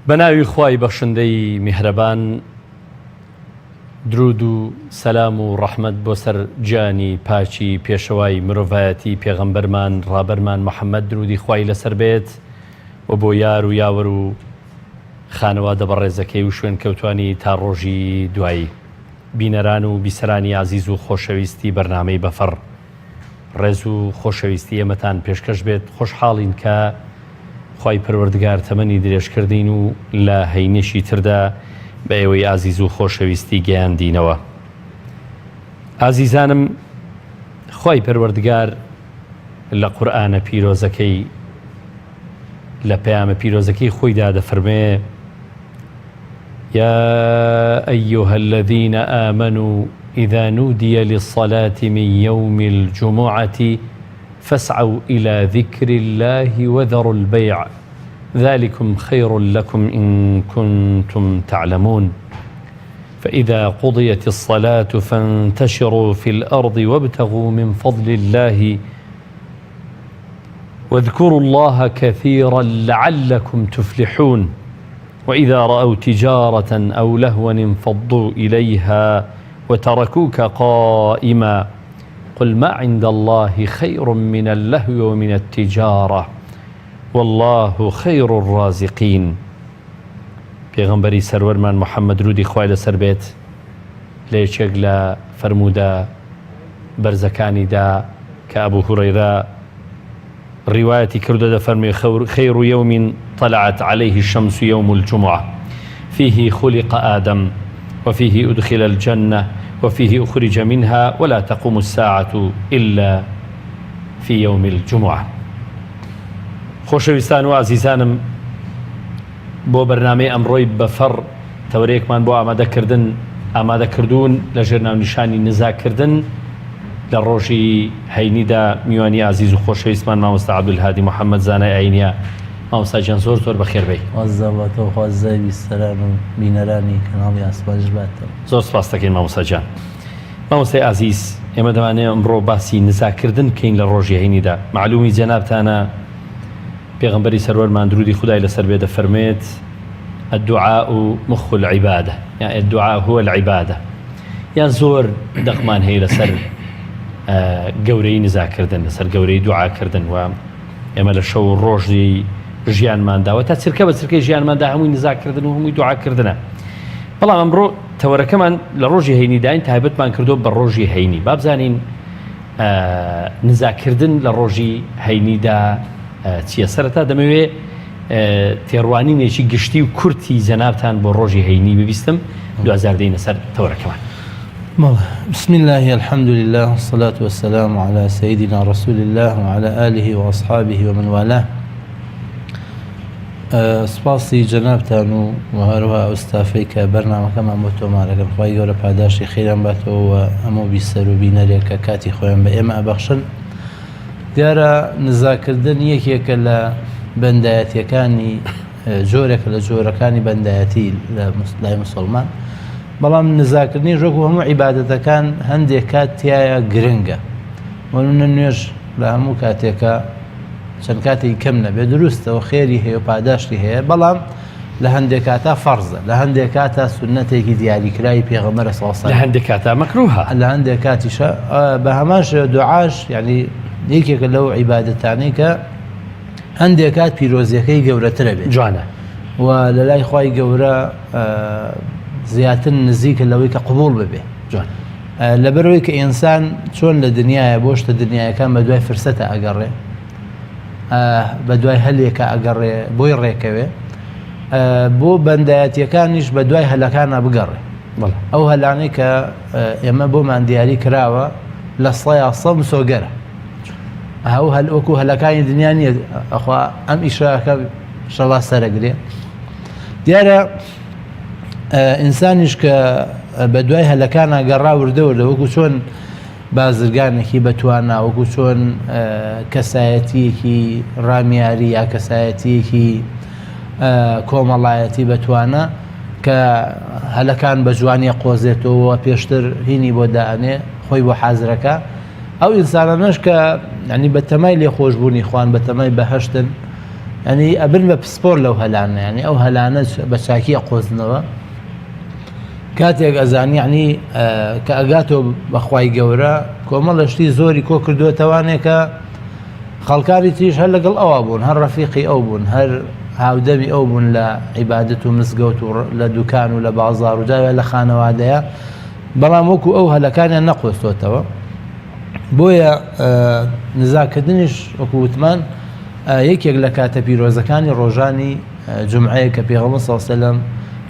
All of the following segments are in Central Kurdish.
بە ناوی خوای بەخشندەی میهرەبان درود و سەلام و ڕەحمەت بۆ سەر گیانی پاکی پێشەوای مرۆڤایەتی پێغەمبەرمان ڕابەرمان محەممەد درودی خوای لەسەر بێت و بۆ یار و یاوەر و خانەوادە بەڕێزەکەی و شوێنکەوتوانی تا ڕۆژی دوایی. بینەران و بیسەرانی ئازیز و خۆشەویستی بەرنامەی بەفەڕ ڕێز و خۆشەویستی ئێمەتان پێشکەش بێت، خۆشحاڵین کە خوای پەروەردگار تەمەنی درێژ کردین و لە هەینێکی تردا بە ئێوەی ئازیز و خۆشەویستی گەیاندینەوە. ئازیزانم خوای پەروەردگار لە قورئانە پیرۆزەکەی لە پەیامە پیرۆزەکەی خۆیدا دەفەرموێ، یا ایها الذین آمنوا اذا نودی للصلاة من یوم الجمعة فاسعوا الی ذکر اللە وذروا البیع ذلکم خیر لکم ان کنتم تعلمون فاذا قضیت الصلاة فانتشروا فی الارض وابتغوا من فضل اللە واذکروا اللە کثیرا لعلکم تفلحون وإذا رأوا تجارة أو لهوا انفضوا إليها وتركوك قائما قل ما عند الله خير من اللهو ومن التجارة والله خير الرازقین پێغەمبەری سەروەرمان محمد درودی خوای لەسەر بێت لە یەکێک لە فەرموودە بەرزەکانیدا کە ئەبو هورەیرە ڕیوایەتی کردوە دەفەرموێ، خیر یوم طلعت علیه الشمس یوم الجمعە فیه خلق آدم وفیه ادخل الجنە وفیه اخرج منها ولا تقوم الساعە الا فی یوم الجمعە. خۆشەویستان و ئازیزانم بۆ بەرنامەی ئەمڕۆی بەفەڕ تەوەرەیەکمان بۆ ئامادە کردن ئامادە کردوون لە ژێر ناونیشانی نزا کردن لە ڕۆژی هەینیدا میوانی ئازیز و خۆشەویستمان مامۆستا عەبدولهادی محەممەد زانای ئاینیە مامۆستا گیان زۆر زۆر بەخێر بێی. خواززا باتەوە خواززای بیستەران و بینەرانی کەناڵی ئاسمانیش باتەوە. زۆر سپاست دەکەین مامۆستا گیان. مامۆستای ئازیز ئێمە دەمانەوێ ئەمڕۆ باسی نزاکردن بکەین لە ڕۆژی هەینیدا مەعلومی جەنابتانە پێغەمبەری سەروەرمان درودی خودای لەسەر بێ دەفەرموێت الدعاء مخ العبادە یان الدعاء هو العبادە یان زۆر دەقمان هەیە لەسەر گەورەی نزاکردن لەسەر گەورەی دوعاکردن و ئێمە لە شەو و ڕۆژی ژیانمانداوە تا چرکە بە چرکەی ژیانماندا هەمووی نزاکردن و هەمووی دوعاکردنە بەڵام ئەمڕۆ تەوەرەکەمان لە ڕۆژی هەینیداین تایبەتمان کردو بە ڕۆژی هەینی بابزانین نزاکردن لە ڕۆژی هەینیدا چییە؟ سەرەتا دەمەوێ تێڕوانینێکی گشتی و کورتی جەنابتان بۆ ڕۆژی هەینی ببیستم دوجار دێینە سەر تەوەرەکەمان. بەڵێ بسم الله الحمد لله والصلاة والسلام على سيدنا رسول الله وعلى آله وأصحابه ومن والاه سپاسی جەنابتان و و هەروەها ئەو ستافەی کە بەرنامەکەمان بۆ تۆمارەکەن خوای گەورە پاداشتی خێریان باتەوە و هەموو بیسەر و بینەرێک کە کاتی خۆیان بە ئێمە ئەبەخشن دیارە نزاکردن یەکێکە لە بەندایەتیەکانی جۆرێکە لە جۆرەکانی بەندایەتی لە لای مسلمان بەڵام نزاکردنی ژۆک و هەموو عیبادەتەکان هەندێک کات تایە گرنگە وەنونە نوێژ لە هەموو کاتێکە چەند کاتێکی کەم نەبێت دروستە و خێری هەیە و پاداشتی هەیە بەڵام لە هەندێک کاتا فەرزە لە هەندێک کاتا سوننەتێکی دیاریکراوی پێغەمبەرە صلی الله لە هەندێک کاتا مەکروهە لە هەندێک کاتیشە بە هەمان شێوە دوعاش یعنی یەکێکە لەو عیبادەتانەی کە هەندێک کات پیرۆزیەکەی گەورەترە بێت جوانە و لە لای خوای گەورە زیاتر نزیکە لەوەی کە قبوڵ ببێ جوان لەبەرئەوەی کە ئینسان چۆن لە دنیایە بۆ شتە دنیایەکان بە دوای فرسەتە ئەگەڕێ بە دوای هەلێکە ئەگەڕێ بۆی ڕێکەوێ بۆ بەندایەتیەکانیش بە دوای هەلەکانە بگەڕێ ئەو هەلانەی کە ئێمە بۆمان دیاری کراوە لە سەیا سە مسۆگەرە ئەو هەل وەکو هەلەکانی دنیا نییە ئەخوا ئەم ئیشاکە شەڵا سەرەگرێ دیارە ئینسانیش کە بە دوای هەلەکانە گەڕا وردە وردە وەکو چۆن بازرگانێکی بەتوانا وەکو چۆن کەسایەتیەکی ڕامیاری یا کەسایەتیەکی کۆمەڵایەتی بەتوانە کە هەلەکان بە جوانیە قۆزێتەوە پێشتر هینی بۆ دانێ خۆی بۆ حازرەکە ئەو ئینسانانەش کە ینی بە تەمای لێخۆشببوونی خوان بە تەمای بەهشتن. ینی ئەبن بە پسپۆر لەو هەلانە ینی ئەو هەلانە بە چاکی ئەقۆزنەوە کاتێک ئەزانی یعنی کە ئەگاتەوە بەخوای گەورە کۆمەڵە شتی زۆری کۆ کردووەتەوانێکە خەڵکانی تریش هەر لەگەڵ ئەوا بوون هەر ڕەفیقی ئەو بوون هەر هاودەمی ئەو بوون لە عیبادەت و مزگەوت و لە دوکان و لە بازار و جاوێ لە خانەوادەیە بەڵام وەکو ئەو هەلەکانیان نەقۆستۆتەوە بۆیە نزاکردنیش وەکو وتمان یەکێک لە کاتە پیرۆزەکانی ڕۆژانی جومعەیە کە پێغەمبەر صلی اللە علیه وسلم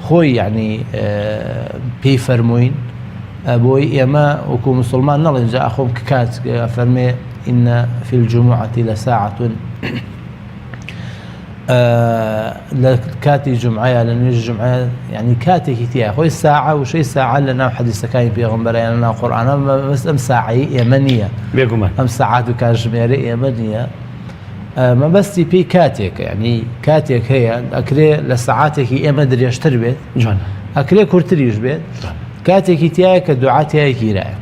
خۆی یعنی پێی فەرمووین بۆی ئێمە وەکو مسلمان نەڵێن جا ئەخۆم کە کات فەرمێ إن في الجمعة لساعة لە کاتی جمعەیە لە نوێژ جمعە ینی کاتێکی تیا خۆی ساعە وشەی ساعە لە ناو حەدیسەکانی پێغەمبەرایان ناو قورئانە بەس ئەم ساعەی ئێمە نییە بێگومان ئەم سەعات و کاتژمێرە ئێمە نییە مەبەستی پێی کاتێکە یعنی کاتێک هەیە ئەکرێ لە سەعاتێکی ئێمە درێژتر بێت جوانە ئەکرێ کورتریش بێت کاتێکی تایە کە دوعا تایە گیرایە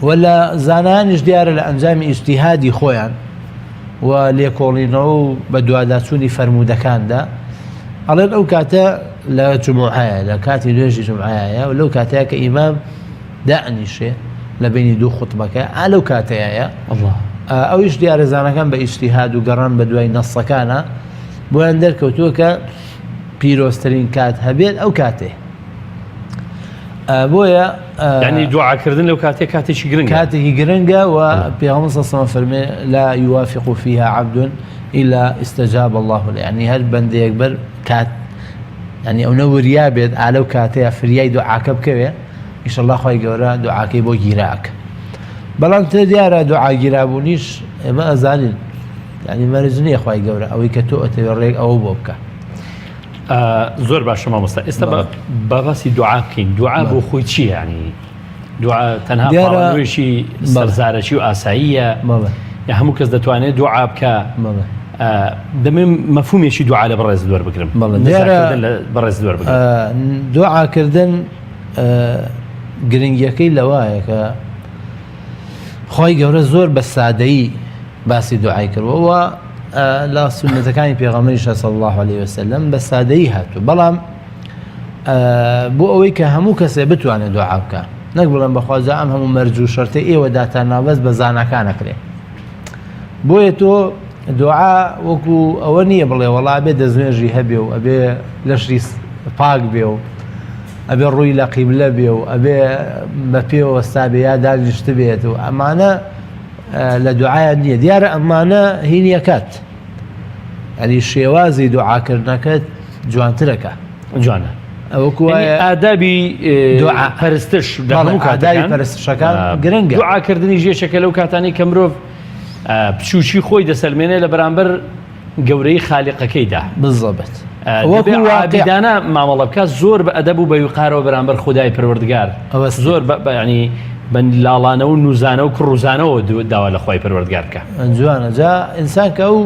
و لە زانایانیش دیارە لە ئەنجامی ئیجتیهادی خۆیان و لێکۆڵینەوە و بە دواداچوونی فەرموودەکاندا ئەڵێن ئەو کاتە لە جمعەیە لە کاتی نوێژی جمعەیە و لەو کاتەیە کە ئیمام دائەنیشێ لە بینی دوو خوتبەکە ئا لەو کاتەیە ئەویش دیارە زانەکان بە ئیجتیهاد و گەڕان بە دوای نەسەکانە بۆیان دەرکەوتووە کە پیرۆزترین کات هەبێت ئەو کاتێ بۆیە ینی دوعاکردن لەو کاتێک کاتێکی گرنگ کاتێکی گرنگە و پێغەمبەر صلی الله علیه و فەرمێ لا يوافق فيها عبد إلا استجاب الله له یعنی هەر بەندەیەک بەر کات یعنی ئەو نەوریا بێت ئا لەو کاتەیە فریای دوعاکە بکەوێ ئیشەڵا خوای گەورە دوعاکەی بۆ گیراکە بەڵام تر دیارە دوعا گیرابوونیش ئێمە ئەزانین یعنی مەرج نییە خوای گەورە ئەوەی کە تۆ ئەتەوێ ڕێک ئەوە بۆ بکە زۆر باشە مامۆستا ئێستا با باسی دوعا بکەین دوعا بۆ خۆی چی ینی دوعا تەنها پاڵنەوەیەکی سەرزارەکی و ئاساییە یا هەموو کەس دەتوانێت دوعا بکە دەمێ مەفهومێکی دوعا لە بەڕێز وەربگرم لە بەڕێز وەربگرم دوعاکردن گرنگیەکەی لەوایە کە خی گەورە زۆر بە سادەیی باسی دوعای کردووە و لە سونەتەکانی پێغەمبەری صلی الله علیه وسلم بە سادەیی هاتوو بەڵام بۆ ئەوەی کە هەموو کەسێ بتوانێت دوعا بکە نەک بڵێن بەخوازە ئەم هەموو مەرج و شەرتە ئێوە داتان ناوەست بە زانەکانەکرێ بۆیە تۆ دوعا وەکو ئەوە نییە بڵێ وەڵا ئەبێ دەستنوێژی هەبێ و ئەبێ لەشی پاک بێ و ئەبێ ڕووی لە قیبلە بێ و ئەبێ بە پێوە وەستا بێ یا دانیشت بێت و ئەمانە لە دوعاە نییە دیارە ئەمانە هینیەکات ئەنی شێوازی دوعاکردنەکەت جوانترەکە جوانە ئەوەکو ئادابی دوعا پەرستش ئادابی پەرستشەکان گرنگە دوعاکردنی ژێشەکە لەو کاتانی کە مرۆڤ بچوکی خۆی دەسەلمێنێ لە بەرامبەر گەورەی خالیقەکەیدا. بالضبط. وەکو عابیدانە مامەڵە بکات زۆر بە ئەدەب و بە ویقارەوە بەرامبەر خودای پەروەردگار زۆر بە ینی بە لاڵانە و نوزانە و کڕوزانەوە داوا لە خوای پەروەردگار بکە. جوانە جا ئینسان کە ئەو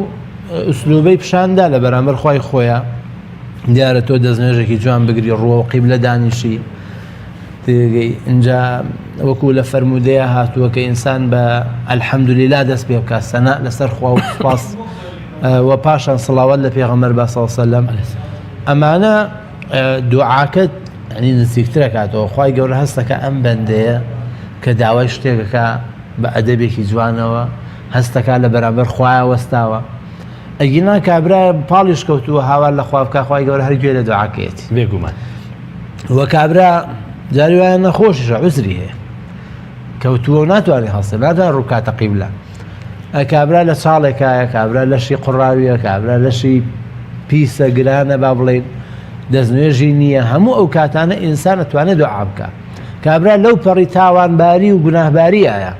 ئوسلوبەی پیشاندا لە بەرامبەر خوای خۆیە دیارە تۆ دەستنوێژێکی جوان بگری ڕووە و قیبلە دانیشی تێگەی ئینجا وەکو لە فەرموودەیە هاتووە کە ئینسان بە الحمدلله دەست پێ بکات سەنا لەسەر خوا و سوپاس و پاشان سڵاوات لە پێغەمبەر با صلی الله علیه وسلم ئەمانە دوعاکەت ینی نزیکترەکاتەوە خوای گەورە هەستەکە ئەم بەندەیە کە داوای شتێکەکە بە ئەدەبێکی جوانەوە هەستەکە لە بەرامبەر خوایە وەستاوە ئەگینا کابرا پاڵیش کەوتووە هاوار لە خوا بکا خوای گەورە هەر گوێ لە دوعاکەیەتی بێگومان وە کابرا جاری وایە نەخۆشیشە عوزری هەیە کەوتووە و ناتوانێت هەڵسێ ناتوانێت ڕووکاتە قیبلە کابرا لە چاڵێکایە کابرا لەشی قوڕاویە کابرا لەشی پیسە گرانە با بڵێن دەستنوێژی نییە هەموو ئەو کاتانە ئینسان ئەتوانێت دوعا بکە کابرا لەو پەڕی تاوانباری و گوناهباریایە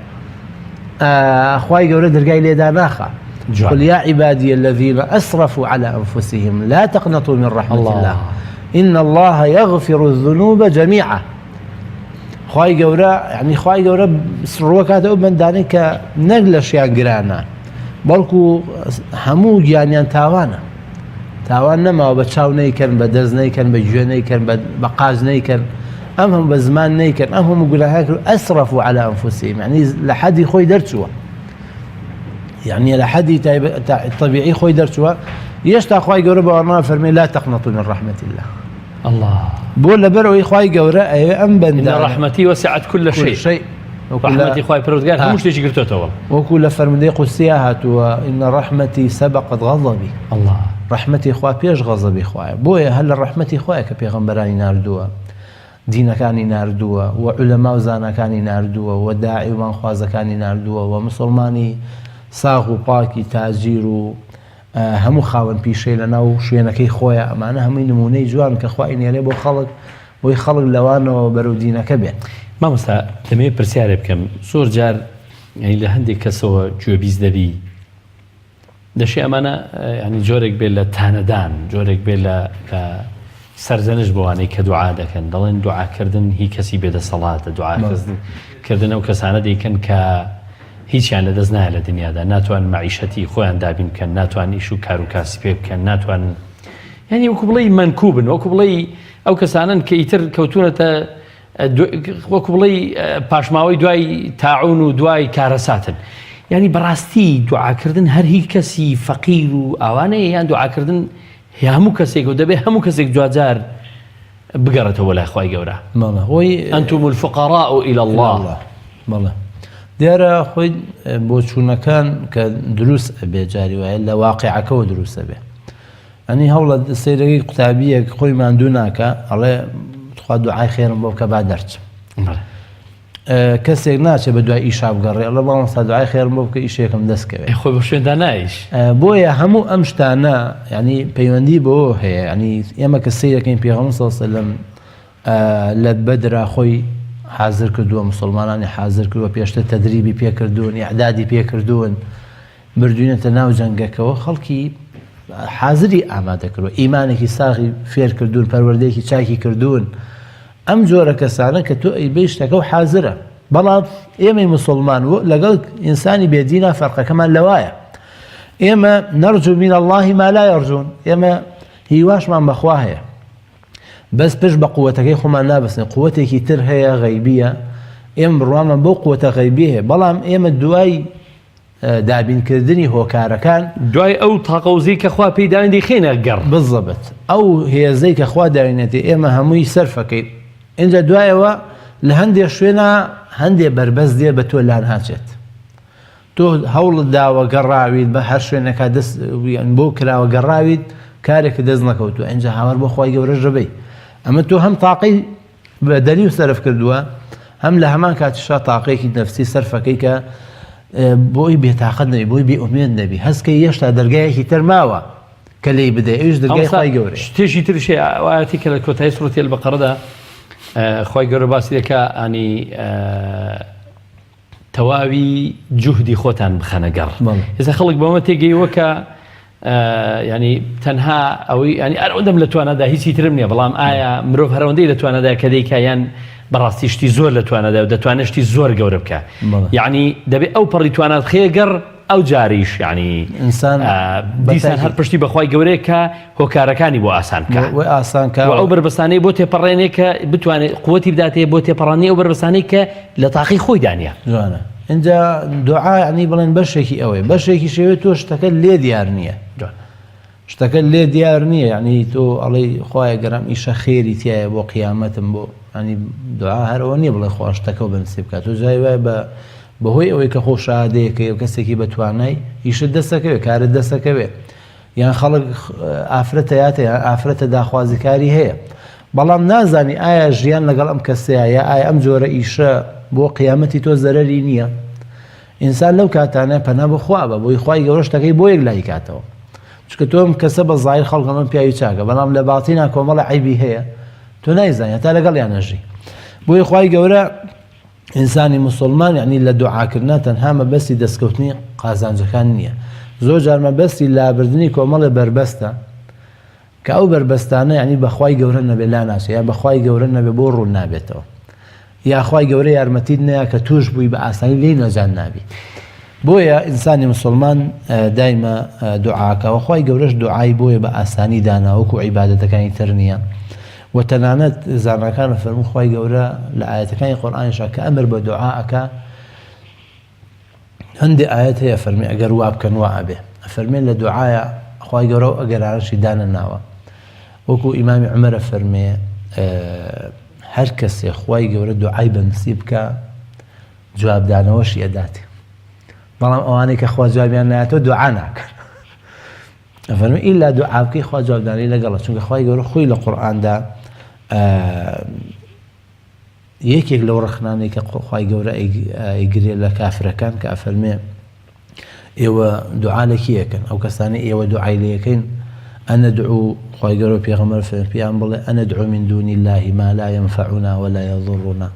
خوای گەورە دەرگای لێدا ناخا قل يا عبادي الذين أسرفوا على أنفسهم لا تقنطوا من رحمة الله, الله إن الله يغفر الذنوب جميعا خوای گەورە یعنی خوای گەورە ڕوەکاتە ئەو بەندانەی کە نەک لەشیان گرانە بەڵکو هەموو گیانیان تاوانە تاوان نەماوە بە چاو نەیکەن بە دەست نەیکەن بە گوێ نەیکەن بە قاچ نەیکەن ئەم هەم بە زمان نەیکەن ئەم هەموو گوناهات و أسرفوا على أنفسهم یعنی لە حەدی خۆی دەرچووە. یعنی لە حەدی تەبیعی خۆی دەرچووە یێشتا خوای گەورە بە وانە فەرمی لا تقنطوا من رحمة الله. الله. بۆ لەبەر ئەوەی خوای گەورە ئەوێ ئەم بەندە رحمتي وسعت كل شيء. ڕەحمەتی خوای پەروەردگار هەموو شتێکی گرتۆتەوە. وەکو لە فەرموودەی قودسیا هاتووە ان رحمتي سبقت غضبي. اللە. ڕەحمەتی خوا پێش غەزەبی خوایە بۆیە هەر لە ڕەحمەتی خوایە کە پێغەمبەرانی ناردووە دینەکانی ناردووە و عولەما و زاناکانی ناردووە و داعی و بانگخوازەکانی ناردووە و مسوڵمانی ساغ و پاکی تاجیر و هەموو خاوەن پیشەی لە ناو شوێنەکەی خۆیە ئەمانە هەمووی نموونەی جوان کە خوا ئەینێرێ بۆ خەڵک بۆی خەڵک لەوانەوە بەرەو دینەکە بێن. مامۆستا دەمەوێت پرسیارێ بکەم زۆر جار یانی لە هەندێک کەسەوە گوێبیست دەبی دەشێ ئەمانە یانی جۆرێک بێت لە تانەدان جۆرێک بێت لە لە سەرزەنش بۆوانەی کە دوعا دەکەن دەڵێن دوعاکردن هی کەسی بێدەسەڵاتە دوعاکردن کردن ئەو کەسانە دەیکەن کە هیچیان لەدەست نایە لە دنیادا ناتوان مەعیشەتی خۆیان دابین بکەن ناتوان ئیش و کار و کاسی پێ بکەن ناتوان یعنی وەکو بڵێی مەنکوبن وەکو بڵێی ئەو کەسانن کە ئیتر کەوتونەتە وەکو بڵێی پاشماوەی دوای تاعون و دوای کارەساتن یعنی بەڕاستی دوعاکردن هەر هی کەسی فەقیر و ئاوانەیە یان دوعاکردن هەموو کەسێک و دەبێ هەموو کەسێک دواجار بگەڕێتەوە بۆ لای خوای گەورە. بەڵێ خۆی انتم الفقراء الی اللە. بەڵێ دیارە خۆی بۆچوونەکان کە دروست ئەبێ جاری وایە لە واقعەکەوە دروست ئەبێ ئەنی هەوڵە سەیرەکەی قوتابیەک خۆی ماندوو ناکە ئەڵێ تخوا دوعای خێرم بۆ بکە با دەرچم کەسێک ناچێ بە دوای ئیشا بگەڕێ ئەڵێ مامۆستا دوعای خێرم بۆ بکە ئیشێکم دەست کەوێ. خۆی بە شوێندا نایش. بۆیە هەموو ئەم شتانە یعنی پەیوەندی بەوە هەیە یعنی ئێمە کە سەیرەکەین پێغەمبەر صلی الله علیه و سلم لە بەدرا خۆی حازر کردووە مسلمانانی حازر کردووە پێشتر تەدریبی پێکردوون ئیعدادی پێکردوون بردوینەتە ناو جەنگەکەوە خەڵکی حازری ئامادە کردووە ئیمانێکی ساغی فێر کردوون پەروەردەیەکی چاکی کردوون ئەم جۆرە کەسانە کە تۆ ئەیبەی شتەکە و حازرە بەڵام ئێمەی مسلمان و لەگەڵ ئینسانی بێدینا فەرقەکەمان لەوایە ئێمە نەرجو من الله ما لا يرجون ئێمە هیواشمان بەخوا هەیە بەس پشت بە قوتەکەی خۆمان نابەستین قوتێکی تر هەیە غەیبیە ئێمە بڕوامان بەو قوتە غەیبی هەیە بەڵام ئێمە دوای دابینکردنی هۆکارەکان. دوای ئەو تاقە وزەی کە خوا پێی داوین دەیخەینە گەڕ. بالضبط ئەو هێزەی کە خوا داوینەتێ ئێمە هەمووی سەرفەکەین ئینجا دوایەوە لە هەندێ شوێنا هەندێ بەربەست دێ بە تۆ لاناچێت تۆ هەوڵت داوە گەڕاویت بە هەر شوێنەکە دەست بۆ کراوە گەڕاویت کارێکت دەست نەکەوتووە ئینجا هاوار بۆ خوای گەورەش دەبەی ئەمە تۆ هەم تاقەی بە دەریو سەرف کردووە هەم لە هەمان کاتیشا تاقەیەکی نەفسی سەرفەکەی کە بۆی بێتاقەت نەبی بۆی بێ ئومێد نەبی هەستکەی هێشتا دەرگایەکی تر ماوە کە لێی بدەی ئەویش دەرگای خوای گەورەیە. شتێکی ترش هەیە ئەو ئایەتی کە لە کۆتایی سوڕەتی البقرەدا خوای گەورە باسی دەکا ئانی تەواوی جوهدی خۆتان بخەنە گەڕ ئێستا خەڵک بەمە تێگەیوە کە ینی تەنها ئەوەی ینی ئەرەوەندەم لە توانادا هیچی ترم نییە بەڵام ئایا مرۆڤ هەرەوەندەی لە توانادا کە دەیکا یان بەڕاستی شتی زۆر لە توانادا و دەتوانێت شتی زۆر گەورە بکە یعنی دەبێ ئەو پەڕی توانات خەیە گەڕ ئەو جاریش یعنی ئینسان دیسان هەر پشتی بەخوای گەورەیە کە هۆکارەکانی بۆ ئاسان بکە و ئاسان کە و ئەو بەربەستانەی بۆ تێپەڕێنێ کە بتوانێت قوتی بداتێ بۆ تێپەڕانی ئەو بەربەستانەی کە لە تاقی خۆیدا نییە. جوانە ئینجا دوعا یعنی بڵێن بەشێکی ئەوەیە بەشێکی شێوێ تۆ شتەکە لێ دیار نییە شتەکە لێ دیار نییە یعنی تۆ ئەڵێی خوایە گەرام ئیشە خێری تایە بۆ قیامەتم بۆ ینی دوعا هەر ئەوە نییە بڵێ خوا شتەکە و بەنسیب بکات تۆ جای وایە بە بەهۆی ئەوەی کە خۆ شادەیەکەی و کەسێکی بەتوانای ئیشت دەستەکەوێ کارت دەستەکەوێ یان خەڵک ئافرەتە یاتە یان ئافرەتە داخوازی کاری هەیە بەڵام نازانی ئایا ژیان لەگەڵ ئەم کەسەیە یا ئایا ئەم جۆرە ئیشە بۆ قیامەتی تۆ زەرەری نییە ئینسان لەو کاتانە پەنا بۆ خوا بە بۆی خوای گەورە شتەکەی بۆ یەک لای کاتەوە چونکە تۆ ئەم کەسە بە زاهیر خەڵک ئەڵێن پیاوی چاکە بەڵام لە باتینا کۆمەڵە عەیبی هەیە تۆ نایزانی هەتا لەگەڵیان نەژی بۆیە خوای گەورە ئینسانی موسڵمان یعنی لە دوعاکردنا تەنها مەبەستی دەستکەوتنی قازانجەکان نییە زۆر جار مەبەستی لابردنی کۆمەڵێ بەربەستە کە ئەو بەربەستانە یعنی بەخوای گەورە نەبێ لا ناچێ یا بەخوای گەورە نەبێ بۆ ڕوون نابێتەوە یا خوای گەورە یارمەتیت نەیا کە توش بووی بە ئاسانی لێی نەجات نابی بۆیە ئینسانی مسلمان دایمە دوعاکە و خوای گەورەش دوعای بۆیە بە ئاسانی دانا وەکو عیبادەتەکانی تر نییە و تەنانەت زاناکان فەرموو خوای گەورە لە ئاەتەکانی قورئانیشا کە ئەمر بە دوعا ئەکا. هەندێ ئایەت هەیە فەرمی ئەگەر وا بکەن وا ئەبێ ئەفەرمێ لە دوعایا خوای گەورە ئەو ئەگەرانەشی دانەناوە وەکو ئیمامی عومەر ئەفەرمێ هەر کەسێ خوای گەورە دوعای بە نسیب بکا جوابدانەوەشی ئەداتێ بەڵام ئەوانەی کە خوا جوابیان نایەتەوە دوعا ناکەن ئەفەرمێ ئیلا دوعا بکەی خوا جوابدانەوەی لەگەڵە چونکە خوای گەورە خۆی لە قورئاندا یەکێک لەو ڕەخنانەی کە خوای گەورە ئەیگرێ لە کافرەکان کە ئەفەرمێ ئێوە دوعا لە کێ ئەکەن ئەو کەسانەی ئێوە دوعای لێ ئەکەین ئەنەدعو خوای گەورە پێغەمبەر فەرمی پێیان بڵێ ئەنەدعو من دون الله ما لا ينفعنا ولا يضرنا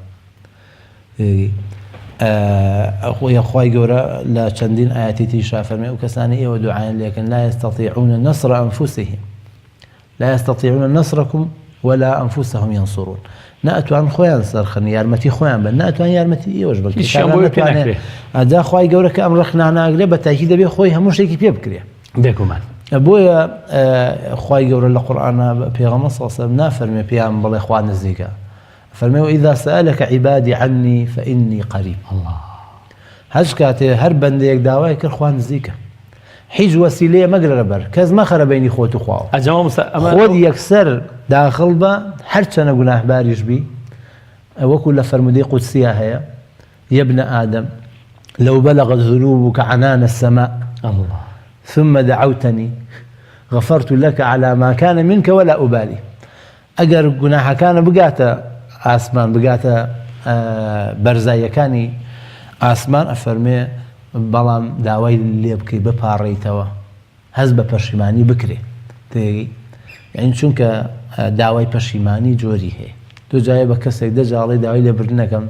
خوای گەورە لە چەندین ئاەتی تریشا فەرمی ئەو کەسانەی ئێوە دوعایان لێکەن لا يستطيعون نصر أنفسهم لا یستطیعون نصرکم ولا انفسهم ینصرون نە ئەتوان خۆیان سەرخەن یارمەتی خۆیان بن نە ئەتوان یارمەتی ئێوەش بن هیچیان بۆ پێ ناکرێ. ئەجا خوای گەورە کە ئەم ڕەخنانە ئەگرێ بە تاکی دەبێ خۆی هەموو شتێکی پێ بکرێ بێگومان بۆیە خوای گەورە لە قورئانا پێغەمبەر صلی الله علیه و سلم نافەرمێ پێیان بڵێ خوا نزیکە فەرمێ وإذا سألك عبادی عني فإني قریب الله هەچ کاتێ هەر بەندەیەک داوای کرد خوا نزیکە هیچ وەسیلەیە مەگرەرە بەر کەس مەخەرە بەینی خۆت و خواوە ئەجا مامۆستا ئەمە خۆت یەکسەر داخڵ بە هەرچەنە گوناهباریش بی وەکو لە فەرموودەی قودسیا هەیە یا ابن آدم لو بلغت ذنوبك عنان السماء الله ثم دعوتني غفرت لك على ما كان منك ولا أبالي ئەگەر گوناحەکانت بگاتە ئاسمان بگاتە بەرزاییەکانی ئاسمان ئەفەرمێ بەڵام داوای لێ بکەی بپاڕێیتەوە هەست بە پەشیمانی بکرێ تێگەی یعنی چونکە داوای پەشیمانی جۆری هەیە تۆ جایە بە کەسێک دەجاڵی داوای لێبردنەکەم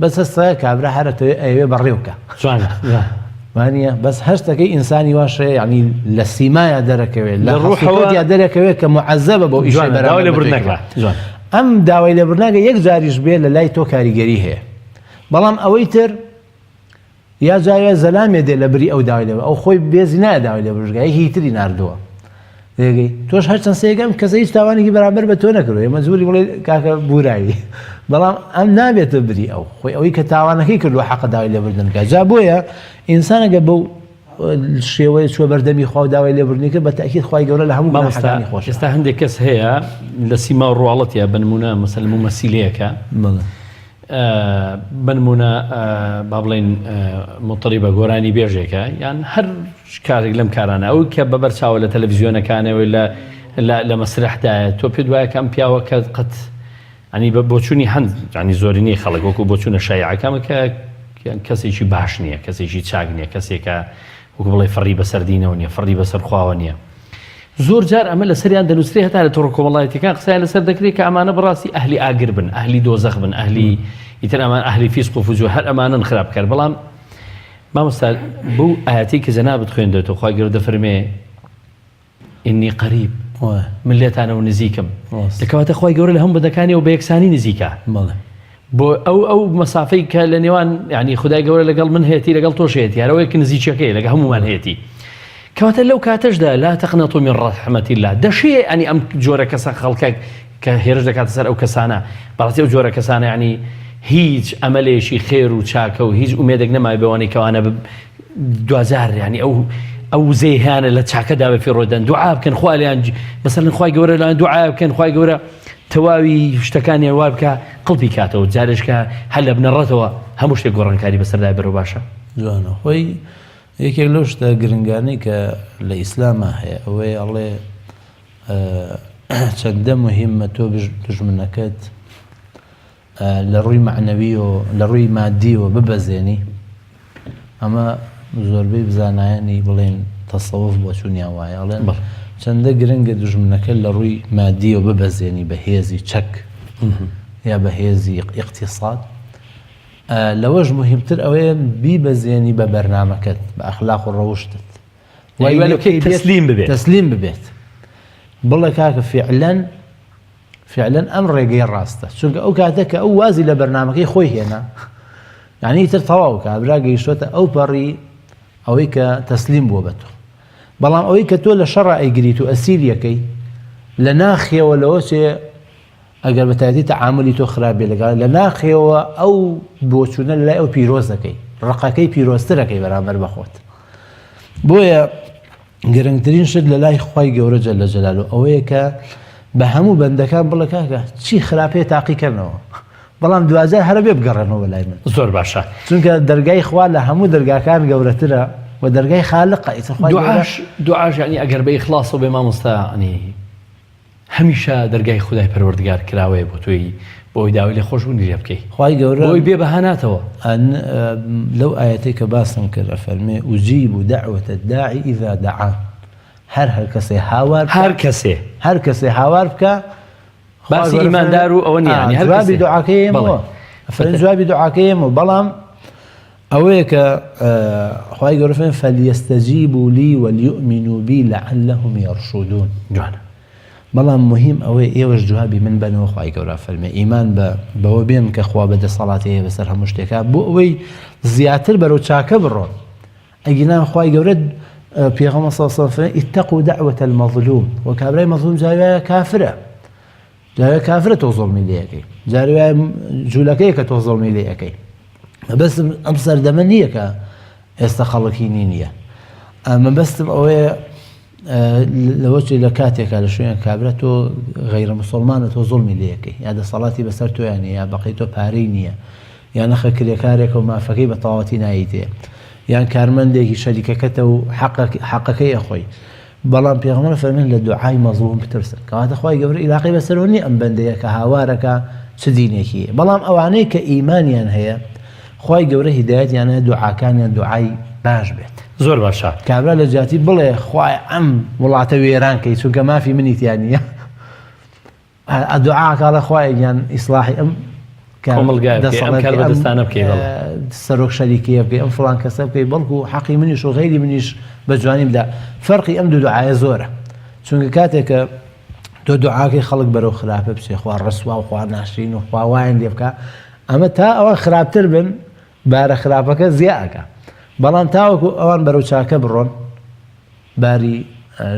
بەس هەستە کابرا هەرەتەوێ ئەیەوێ بەڕێوکە جوانە وانە بەس هەستەکەی ئینسانی واش هەیە یعنی لە سیمایا دەرەکەوێت لە لە ڕوحەوە ڕوحەوە دەرەکەوێت کە معەزەبە بۆ ئیشی جوانە داوای بەرامبەر بە لێبوردنەکە تۆی جوان ئەم داوای لێبوردنەکە یەک جاریش بێ لە لای تۆ کاریگەری هەیە بەڵام ئەوەی تر یا جارێ زەلامێ دێ لە بری ئەو داوای لێ ئەو خۆی بێزی نایە داوای لێبوردنەکە یەکی تری ناردووە تێگەی تۆش هەرچەند سەیرکە ئەم کەسە هیچ تاوانێکی بەرامبەر بە تۆ نەکردووە ئێمە مەجبوری بڵێ کاکە بوراوی بەڵام ئەم نابێتە بری ئەو خۆی ئەوەی کە تاوانەکەی کردووە حەقە داوای لێبوردن بکات جا بۆیە ئینسانەگە بەو شێوەیە چوە بەردەمی خوا و داوای لێبوردنی کرد بە تاکید خوای گەورە لە هەموو مامۆستا گوناحەکانی خۆشە ئێستا هەندێک کەس هەیە لە سیما و ڕواڵەتیا بە نمونە مەسەلەن مومەسیلەیەکە بەڵێ بەنمونە با بڵێین موتڕیبە گۆرانی بێژێکە یان هەر کارێک لەم کارانە ئەو کە بە بەرچاوە لە تەلەڤزیۆنەکانەوەی لە لە مەسرەحدایە تۆ پێت وایە کە ئەم پیاوە کە قەت ئەنی بە بۆچوونی هەند ینی زۆرینەی خەڵک وەکو بۆچوونە شایعەکەمە کە کەسێکی باش نییە کەسێکی چاک نییە کەسێکە وەکو بڵێ فڕی بەسەر دینەوە نییە فڕی بەسەر خواوە نییە زۆر جار ئەمە لەسەریان دەنووسرێ هەتا لە تۆڕە کۆمەڵایەتیەکان قسەیان لەسەر دەکرێت کە ئەمانە بەڕاستی ئەهلی ئاگر بن ئەهلی دۆزەخ بن ئەهلی ئیتر ئەمان ئەهلی فیسق و فجور هەر ئەمانن خراپکار بەڵام مامۆستا بەو ئاەتی کە جەنابت خوێندێتەوە خوای گەورە دەفەرمێ ئینی قەریب من لێتانەوە نزیکم دەکەواتە خوای گەورە لە هەموو بەندەکانیەوە بە یەکسانی نزیکە بۆ ئەو ئەو مەسافەی کە لە نێوان یعنی خدای گەورە لەگەڵ من هەیەی لەگەڵ تۆش هەیەی هەرەوەی کە نزیکەکەی لەگە هەمومان هەیەی کەواتە لەو کاتەشدا لا تقنطوا من رحمة الله دەشێ ئەنی ئەم جۆرە کەسە خەڵکە کە هێرش دەکاتە سەر ئەو کەسانە بەڕاستی ئەو جۆرە کەسانە ینی هیچ ئەمەلێکی خێر و چاکە و هیچ ئومێدێک نەمای بەوانەی کەوانە دوجار ینی ئەو ئەو وزەی هیانە لە چاکەدا بە فیڕۆدەن دوعا بکەن خوا لێیان مەسەلەن خوای گەورە لەوان دوعا بکەن خوای گەورە تەواوی شتەکانیان وا بکە قڵپی کاتەوە جارێش کە هەر لە بنەڕەتەوە هەموو شتێک گۆڕانکاری بەسەردا بەرەو باشە. جوانە خۆی یەکێک لەو شتە گرنگانەی کە لە ئیسلاما هەیە ئەوەیە ئەڵێ چەندە مهمە تۆ دوژمنەکەت لە ڕووی مەعنەویەوە لە ڕووی مادیەوە ببەزێنی ئەمە زۆربەی زانایانی بڵێن تەسەوف بۆچوونیان وایە ئەڵێن چەندە گرنگە دوژمنەکە لە ڕووی مادیەوە ببەزێنی بە هێزی چەک یا بە هێزی ئیقتیساد لەوەش مهمتر ئەوەیە بیبەزێنی بە بەرنامەکەت بە ئەخلاق و ڕەوشتت وای تەسلیم ببێت تەسلیم ببێت بڵێ کاکە فعلەن فعلەن ئەم ڕێگەیە ڕاستە چونکە ئەو کاتە کە ئەو وازی لە بەرنامەکەی خۆی هێنا یعنی ئیتر تەواو کابرا گەیشتۆتە ئەو پەڕی ئەوەی کە تەسلیم بووە بە تۆ بەڵام ئەوەی کە تۆ لە شەڕ ئەیگریت و ئەسیریەکەی لە ناخیەوە لەوە چێ. ئەگەر بە تایبەتی تەعامولی تۆ خراپ بێ لەگەڵ لە ناخیەوە ئەو بۆچوونە لە لای ئەو پیرۆز دەکەی ڕقەکەی پیرۆزتر ئەکەی بەرامبەر بە خۆت بۆیە گرنگترین شت لە لای خوای گەورە جل جلاله ئەوەیە کە بە هەموو بەندەکان بڵێ کاکە چی خراپەیە تاقیکەنەوە بەڵام دواجار هەرە بێ بگەڕێنەوە بە لای من زۆر باشە چونکە دەرگای خوا لە هەموو دەرگاکان گەورەترە و دەرگای خالقە ئیتر خوای گەورە دوعاش دوعاش یعنی ئەگەر بە ئیخلاصەوە بێ مامۆستا یعنی هەمیشە دەرگای خودای پەروەردگار کراوەیە بۆ تۆی بۆ ئەوەی داوای لێخۆشبوونی لێ بکەی خوای گەورە بۆ ئەوەی بێ بەهاناتەوە. ئەن لەو ئایەتەی کە باسم کرد ئەفەرمێ اجیب دعوة الداعی اذا دعان هەر هەر کەسێ هاوار بکا هەر کەسێ هەر کەسێ هاوار بکا خوا باسی گەورە ئیماندار و ئەوە نییە ئا یانی هەر جوابی کەسێ دوعاکەی بەڵێ ئێمەوە ئەفەرمێ جوابی دوعاکەی ئێمەوە بەڵام ئەوەیە کە خوای گەورە فەرمی فلیستجیبوا لی ولیؤمنوا بی لعلهم یرشدون. جوانە. بەڵام موهیم ئەوەیە ئێوەش جوابی من بەنەوە خوای گەورە فەرمی ئیمان بە بەوە بێن کە خوا بە دەسەڵاتی هەیە بەسەر هەموو شتێکا بۆ ئەوەی زیاتر بەرەو چاکە بڕۆن ئەگینا خوای گەورە پێغەمبەر صلی الله علیه و سلم اتقوا دعوة المظلوم و کابرای مەظلوم جاوایە کافرە جارێ کافرە تۆ زوڵمی لێ ئەکەی جارێ وایە جوولەکەیە کە تۆ زوڵمی لێ ئەکەی مەبەستم ئەم سەردەمە نییە کە ئێستا خەڵکی نی نییە مەبەستم ئەوەیە لەوە چێ لە کاتێکا لە شوێن کابرا تۆ غەیرە مسلمانە تۆ زوڵمی لێ ئەکەی یا دەسەڵاتی بەسەر تۆیان یا بەقەی تۆ پارەی نییە یان نەخە کرێکارێکە و مافەکەی بە تەواوەتی نایتێ یان کارمەندێکی شەریکەکەتە و حەقەکەی ئەخۆی بەڵام پێغەمبەر فەرمووی لە دوعای مەزڵوم بترسن کەواتە خوای گەورە ئیلاقەی بەسەرەوە نییە ئەم بەندەیە کە هاوارەکە چ دینێکی هەیە بەڵام ئەوانەی کە ئیمانیان هەیە خوای گەورە هیدایەتیان هەیە دوعاکانیان دوعای باش بێت زۆر باشە کابرا لە جیاتی بڵێ خوای ئەم وڵاتە وێران کەی چونکە مافی منی تیا نییە دوعا ئەکا ئەڵێ خوایە گیان ئیسڵاحی ئەم کۆمەڵگایە بکەی، ئەم کاربەدەستانە بکەی، بەڵێ. سەرۆک شەریکیە بکەی ئەم فڵان کەسە بکەی بەڵکو حەقی منیش و غەیری منیش بە جوانی بدا فەرقی ئەم دوو دوعایە زۆرە چونکە کاتێک کە تۆ دوعاکەی خەڵک بەرەو خراپە بچێ خوا ڕسوا و خوا ناشرین و خوا وایان لێ بکە ئەمە تا ئەوان خراپتر بن بارە خراپەکە زیا ئەکا بەڵام تاوەکو ئەوان بەرەو چاکە بڕۆن باری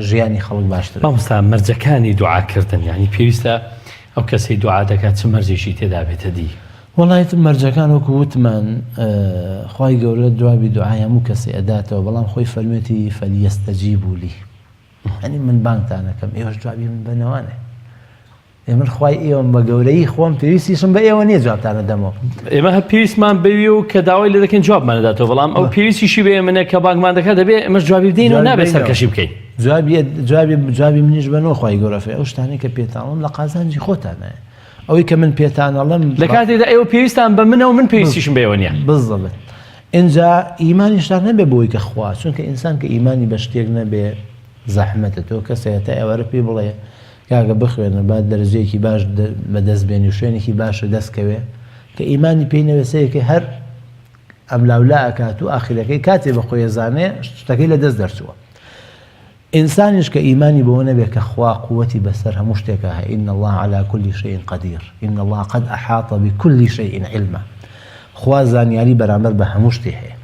ژیانی خەڵک باشتر. مامۆستا مەرجەکانی دوعا کردن یانی پێویستە ئەو کەسەی دوعا دەکات چ مەرجێکی تێدا بێتە دی؟ وەڵا ئیتر مەرجەکان وەکو وتمان خوای گەورە جوابی دوعای هەموو کەسێ ئەداتەوە بەڵام خۆی فەرموویەتی فلیستجیبوا لی یانی من بانگتان ئەکەم ئێوەش جوابی من بەنەوانێ ئێ من خوای ئێوەم بە گەورەیی خۆم پێویستیشم بە ئێوە نییە جوابتان ئەدەمەوە. ئێمە هەر پێویستمان بەویە و کە داوای لێ دەکەین جوابمان ئەداتەوە بەڵام ئەو پێویستیشی بە ئێمە نییە کە بانگمان دەکات دەبێ ئێمەش جوابی بدەینەوە جوابی نابێت بەینەوە. سەرکەشی بکەین. جوابی جوابی جوابی منیش بەنەوە خوای گەورە فێ ئەو شتانەی کە پێتان ئەڵێم لە قازانجی خۆتانایە ئەوەی کە من پێتان ئەڵێم لە کاتێکدا ئێوە پێویستان بە منە و من پێویستیشم بە ئێوە نییە. بالضبط ئینجا ئیمانیشتان هەبێ بەوەی کە خوا چونکە ئینسان کە ئیمانی بە شتێک نەبێ زەحمەتە تۆ کەسێ هەتا ئێوارە پێی بڵێ کاکە بخوێنە با دەرەجەیەکی باش بەدەست بێنی و شوێنێکی باشت دەست کەوێ کە ئیمانی پێی نەوێ سەیرکەی هەر ئەملاولا ئەکات و ئاخیرەکەی کاتێ بە خۆی ئەزانێ شتەکەی لە دەست دەرچووە ئینسانیش کە ئیمانی بەوە نەبێ کە خوا قوتی بەسەر هەموو شتێکا هەیە ان الله علی کل شیء قدیر ان الله قد احاط بکل شیء علما خوا زانیاری بەرامبەر بە هەموو شتێ هەیە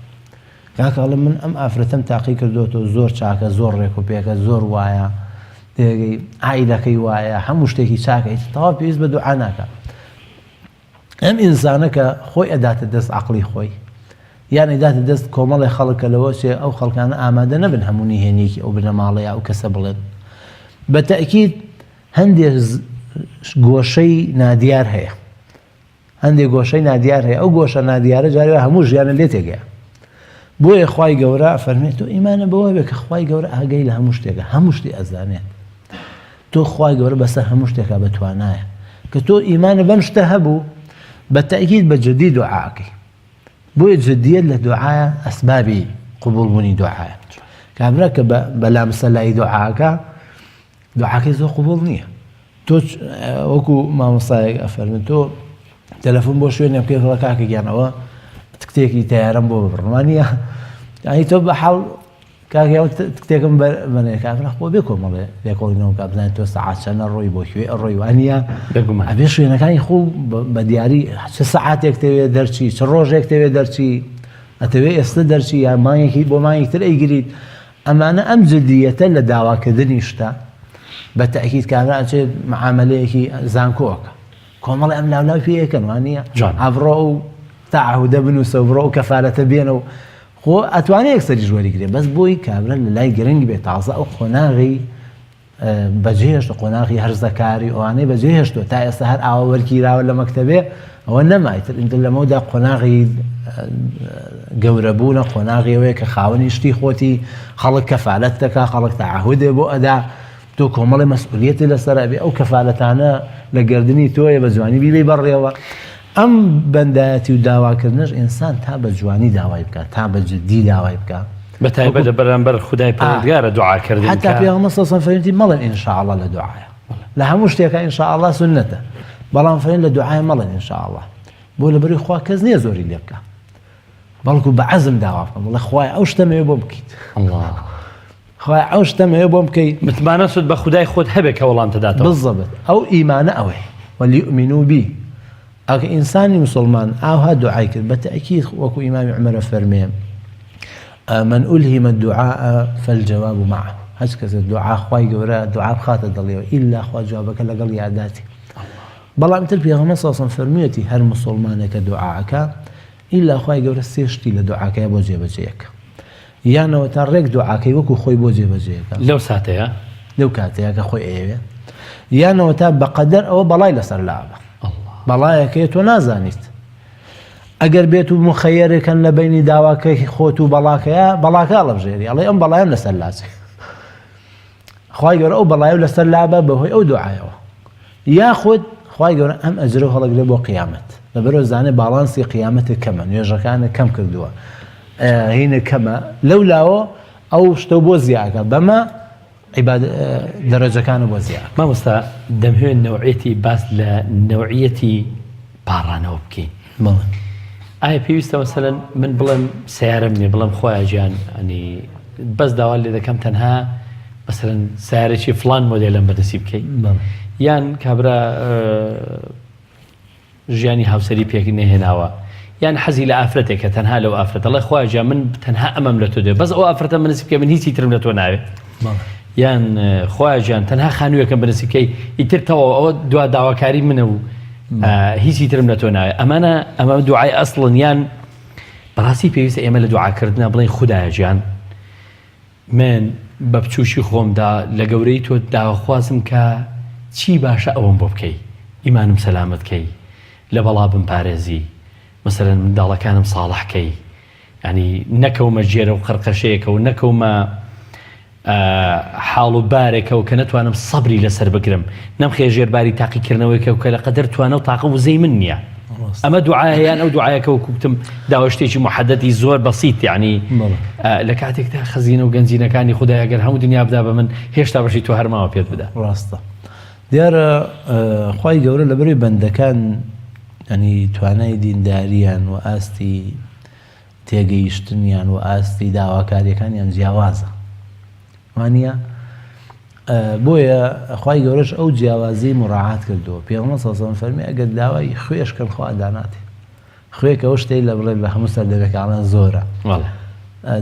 کاکە ئەڵێم من ئەم ئافرەتەم تاقی کردۆتەوە زۆر چاکە زۆر ڕێک و پێکە زۆر وایە تێگەی عائیلەکەی وایە هەموو شتێکی چاکە هیچ تەواو پێویست بە دوعا ناکە ئەم ئینسانە کە خۆی ئەداتە دەست عقلی خۆی یان ئەداتە دەست کۆمەڵی خەڵک کە لەوە چێ ئەو خەڵکانە ئامادە نەبن هەموو نهێنیەکی ئەو بنەماڵەیە ئەو کەسە بڵێن بە تەئکید هەندێک گۆشەی نادیار هەیە هەندێک گۆشەی نادیار هەیە ئەو گۆشە نادیارە جارێ وایە هەموو ژیانت لێ تێگەیە بۆیە خوای گەورە ئەفەرمێت تۆ ئیمانە بەوە بێ کە خوای گەورە ئاگای لە هەموو شتێکە هەموو شتی ئەزانێت تۆ خوای گەورە بەسەر هەموو شتێکا بە توانایە کە تۆ ئیمانە بەم شتە هەبوو بە تەئکید بە جدی دوعاکەی بۆیە جدیەت لە دوعاە ئەسبابی قبوڵبوونی دوعاە کابرا کە بە لامسەلای دوعاکە دوعاکەی زۆر قبوڵ نییە تۆ وەکو مامۆستایەک ئەفەرمن تۆ تەلەفۆن بۆ شوێنێ بکەی بڵێ کاکە گیان ئەوە تکتێکی تەیارەم بۆ ببڕن وانییە یعنی تۆ بە حاڵ کاکە ئەو تکتێکم بەنێ کافرە خۆ بێ کۆمەڵێ لێکۆڵینەوە بکە بزانێت تۆ سەعات چەندە ڕۆی بۆ کوێ ئەڕۆی وانییە بێگومان ئەبێ شوێنەکانی خۆ بە دیاری چ سەعاتێک تەوێ دەرچی چ ڕۆژێک تەوێ دەرچی ئەتەوێ ئێستا دەرچی یا مانگێکی بۆ مانگێک تر ئەیگریت ئەمانە ئەم جدیەتە لە داواکردنی شتە بە تەئکید کابرا ئەچێت معامەلەیەکی زانکۆ ئەکا. کۆمەڵی ئەم لاولاو پێ یەکەن وانە ئەڤڕۆ ئەو تەعەهودە بنووسە و بڕۆ ئەو کەفالەتە بێنە و خۆ ئەتوانێ یەکسەریش وەریگرێ بەس بۆی کابرا لە لای گرنگ بێ تازە ئەو قۆناغی بەجێهێشت قۆناغی هەرزەکاری ئەوانەی بەجێهێشتووە تا ئێستا هەر ئاوا وەرگیراوە لە مەکتەبێ ئەوە نەما ئیتر ئینتر لەمەودا قۆناغی گەورەبوونە قۆناغی ئەوەیە کە خاوەنی شتی خۆتی خەڵک کەفالەت دەکا خەڵک تەعەهودێ بۆ ئەدا تۆ کۆمەڵی مەسئولیەتی لەسەر ئەبێ ئەو کەفالەتانە لە گردنی تۆیە بە جوانی بیبەی بەڕێوە ئەم بەندایەتی و داواکردنەش ئینسان تا بە جوانی داوای بکا تا بە جدی داوای بکا بە تایبەت لە بەرامبەر خودای پەروەردگارە دوعاکردن حتا پێغەمبەر صلی الله علیه و فەرموویەتی مەڵێن ان شاء الله لە دوعایە لە هەموو شتێکا ان شاء الله سوننەتە بەڵام فەرمووی لە دوعای مەڵێن ان شاء الله بۆ لەبەری خوا کەس نییە زۆری لێ بکا بەڵکو بە عەزم داوا بکەم بڵێ خوای ئەو شتەمەوێ بۆم بکەیت الله خوای ئەو شتەمەوێ بۆم بکەی متمانەست بە خودای خۆت هەبێ کە وەڵام دەداتەوە بالضبط ئەو ئیمانە ئەوەیە وليؤمنوا بی ئەگەر ئینسانی موسڵمان ئاوها دوعای کرد بە تەئکید وەکو ئیمامی عومەر ئەفەرمێ من ألهم الدعاء فالجواب معه هەچ کەسێک دوعا خوای گەورە دوعا بخاتە دڵیەوە ئیلا خوا جوابەکە لەگەڵ یاداتی بەڵام تر پێغەمبەر صلی الله علیه و سلم فەرموویەتی هەر موسڵمانێکە دوعاکە ئیلا خوای گەورە سێ شتی لە دوعاکەیا بۆ جێبەجێیەکە یانەوە تا ڕێک دوعاکەی وەکو خۆی بۆ جێبەجێیەکە لەو ساتەیە لەو کاتەیە کە خۆی ئەیەوێ یانەوە تا بەقەدەر ئەوە بەڵای لەسەر لابە بەڵایەکەی تۆ نازانیت ئەگەر بێت و مخەیەرەکەن لە بینی داواکەی خۆت و بەڵاکەیە بەڵاکە هەڵبژێری ئەڵێ ئەم بەڵایم لەسەر لاچێ خوای گەورە ئەو بەڵایەو لەسەر لابە بەهۆی ئەو دوعایەوە یاخود خوای گەورە ئەم ئەجرە هەڵەگرێ بۆ قیامەت لەبەرەوە زانێ باڵانسی قیامەتە کەمە نوێژەکانە کەم کردووە هینە کەمە لەو لاوە ئەو شتە بۆ زیاکە بەمە دەرەجەکانە بۆ زیاد مامۆستا دەمهوێن نەوعێتی باس لە نەوعیەتی پاڕانەوە بکەین ئایا پێویستە مەسەلەن من بڵێم سیارەم نیە بڵێم خۆیان گیان ئەنی بەس داوا لێ دەکەم تەنها مەسەلەن سیارێکی فلان مۆدێلم بەدەستی بکەیت یان کابرا ژیانی هاوسەری پێک نەهێناوە یان حەزی لە ئافرەتێکە تەنها لەو ئافرەتە ڵێ خوا گیان من تەنها ئەمەم لە تۆ دێ بەس ئەو ئافرەتە منسی بکە من هیچی ترم لە تۆ ناوێت یان خوا گیان تەنها خانوویەکەم بنسی بکەی ئیتر تەواو ئەوە دوا داواکاری منە و هیچی ترم لە تۆ ناوێت ئەمانە ئەمە دوعای ئەسڵن یان بەڕاستی پێویستە ئێمە لە دوعاکردنا بڵێن خودایە گیان من بە بچووکی خۆمدا لە گەورەی تۆ داواخوازم کە چی باشە ئەوەم بۆ بکەی ئیمانم سەلامەت کەی لە بەڵا بمپارێزی مەسەلەن منداڵەکانم ساڵح کەی یانی نەکەومە ژێرە و قەرقەشەیەکەوە نەکەومە حاڵ و بارێکەوە کە نەتوانم سەبری لەسەر بگرم نەمخێ ژێر باری تاقیکردنەوەیکەوە کە لە قەدەر توانە و تاقە وزەی من نییە ئەمە دوعایە یان ئەو دوعایەکە وەکو گوتم داوای شتێکی محەدەدی زۆر بەسیت یعنی لە کاتێکدا خەزینە و گەنجینەکانی خودای ئەگەر هەموو دنیا بدا بە من هێشتا بەشی تۆ هەرماوە پێت بدا ڕاستە دیارە خوای گەورە لەبەرەی بەندەکان ینی توانای دینداریان و ئاستی تێگەیشتنیان و ئاستی داواکاریەکانیان جیاوازە وانە بۆیە خوای گەورەش ئەو جیاوازی مراعات کردووە پێغەمبەر صلی الله علیه و فەرمی ئەگەر داوای خوێش کەن خوا داناتێ خوێ کە ئەو شتەی لە بڵێ لە هەموو سەردەمێکانە زۆرە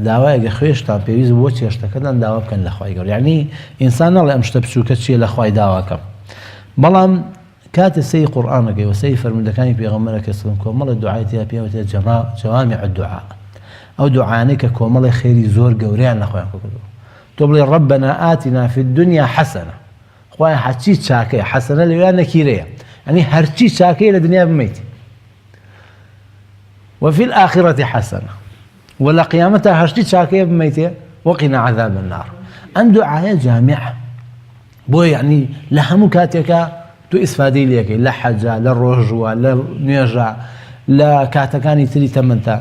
داوای ئەگە خوێشتان پێویست بۆ چێشتەکەتان داوا بکەن لە خوای گەورە یعنی ئینسان نەڵێ ئەم شتە بچووکە چییە لە خوای داواکەم بەڵام کاتێ سەیری قورئان ئەکەی و سەیری فەرموودەکانی پێغەمبەر ئەکەی صلی کۆمەڵێ دوعای تیا پێ وترێت جەما جوامع الدعاء ئەو دوعانەی کە کۆمەڵێ خێری زۆر گەورەیان لە خۆیان کۆکردووە تۆ بڵێ ربنا آتنا في الدنيا حسنة خوایە هەرچی چاکەیە حەسەنە لەوێ نەکیرەیە یعنی هەرچی چاکەیە لە دنیا بمیت وفي الآخرة حسنة و لە قیامەتا هەرچی چاکەیە بمیتێ وقنا عذاب النار ئەم دوعایە جامعە بۆیە یەعنی لە هەموو کاتێکا تۆ ئیسفادەی لێکەی لە حەجا لە ڕۆژووە لە نوێژە لە کاتەکانی تری تەمەنتا